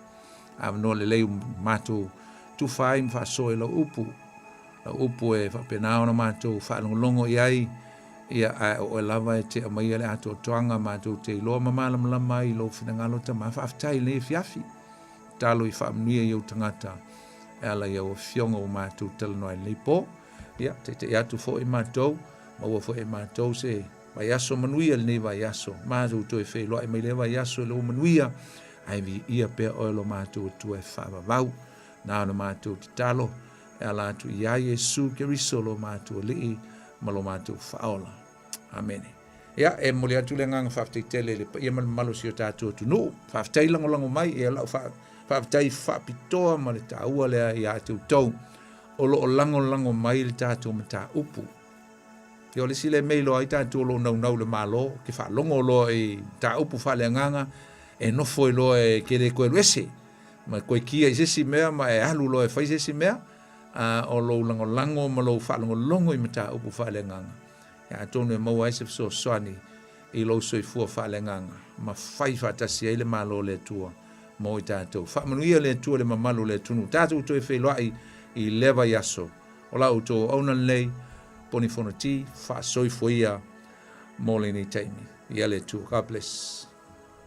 Avanoa lelei ua matou tufa ai ma faasoa i lau upu. Lau upu e faapena ona matou faalogologo i ai, ia, ae o oe lava e te aumaia le atoatoaga matou te iloa ma malamalama ai i lou finagalo Tama. Faafetai i lenei afiafi. Tatalo i faamanuia i ou tagata e ala i au afioga ua matou talanoa ai lenei po. Ia, taitai atu foi matou, maua foi e matou se vaiaso manuia lenei vaiaso. Matou toe feiloai mai lea vaiaso i lou manuia, ae viia pea oe lo matou Atua e faavavau. Na ona matou tatalo e ala atu iā Iesu Keriso lo matou Alii ma lo matou Faaola. Amene. Ia, e momoli atu le agaga faafetai tele i le paia ma le mamalu o si o tatou atunuu. Faafetai lagolago mai, ia lau faafetai faapitoa ma le taua lea ia te outou o lo o lagolago mai le tatou mataupu. Ia o le isi lea mea e iloa ai tatou o lo o naunau i le Malo, ke faalogo loa i mataupu faaleagaga, e nofo ai loa e ke le toe alu ese. Ma e toe kia i se isi mea ma e alu loa e fai se isi mea, a o lou lagolago ma lou faalogologo i mataupu faaleagaga, ia atonu e maua ai se fesoasoani i lou soifua faaleagaga ma fai faatasi ai le Malo o le Atua mo i tatou. Faamanuia le Atua i le mamalu o le atunuu. Tatou toe feiloai i lea vaiaso. O la outou auauna lenei, Poni Fonoti, faasoifua ia mo lenei taimi. Ia le Atua. God bless.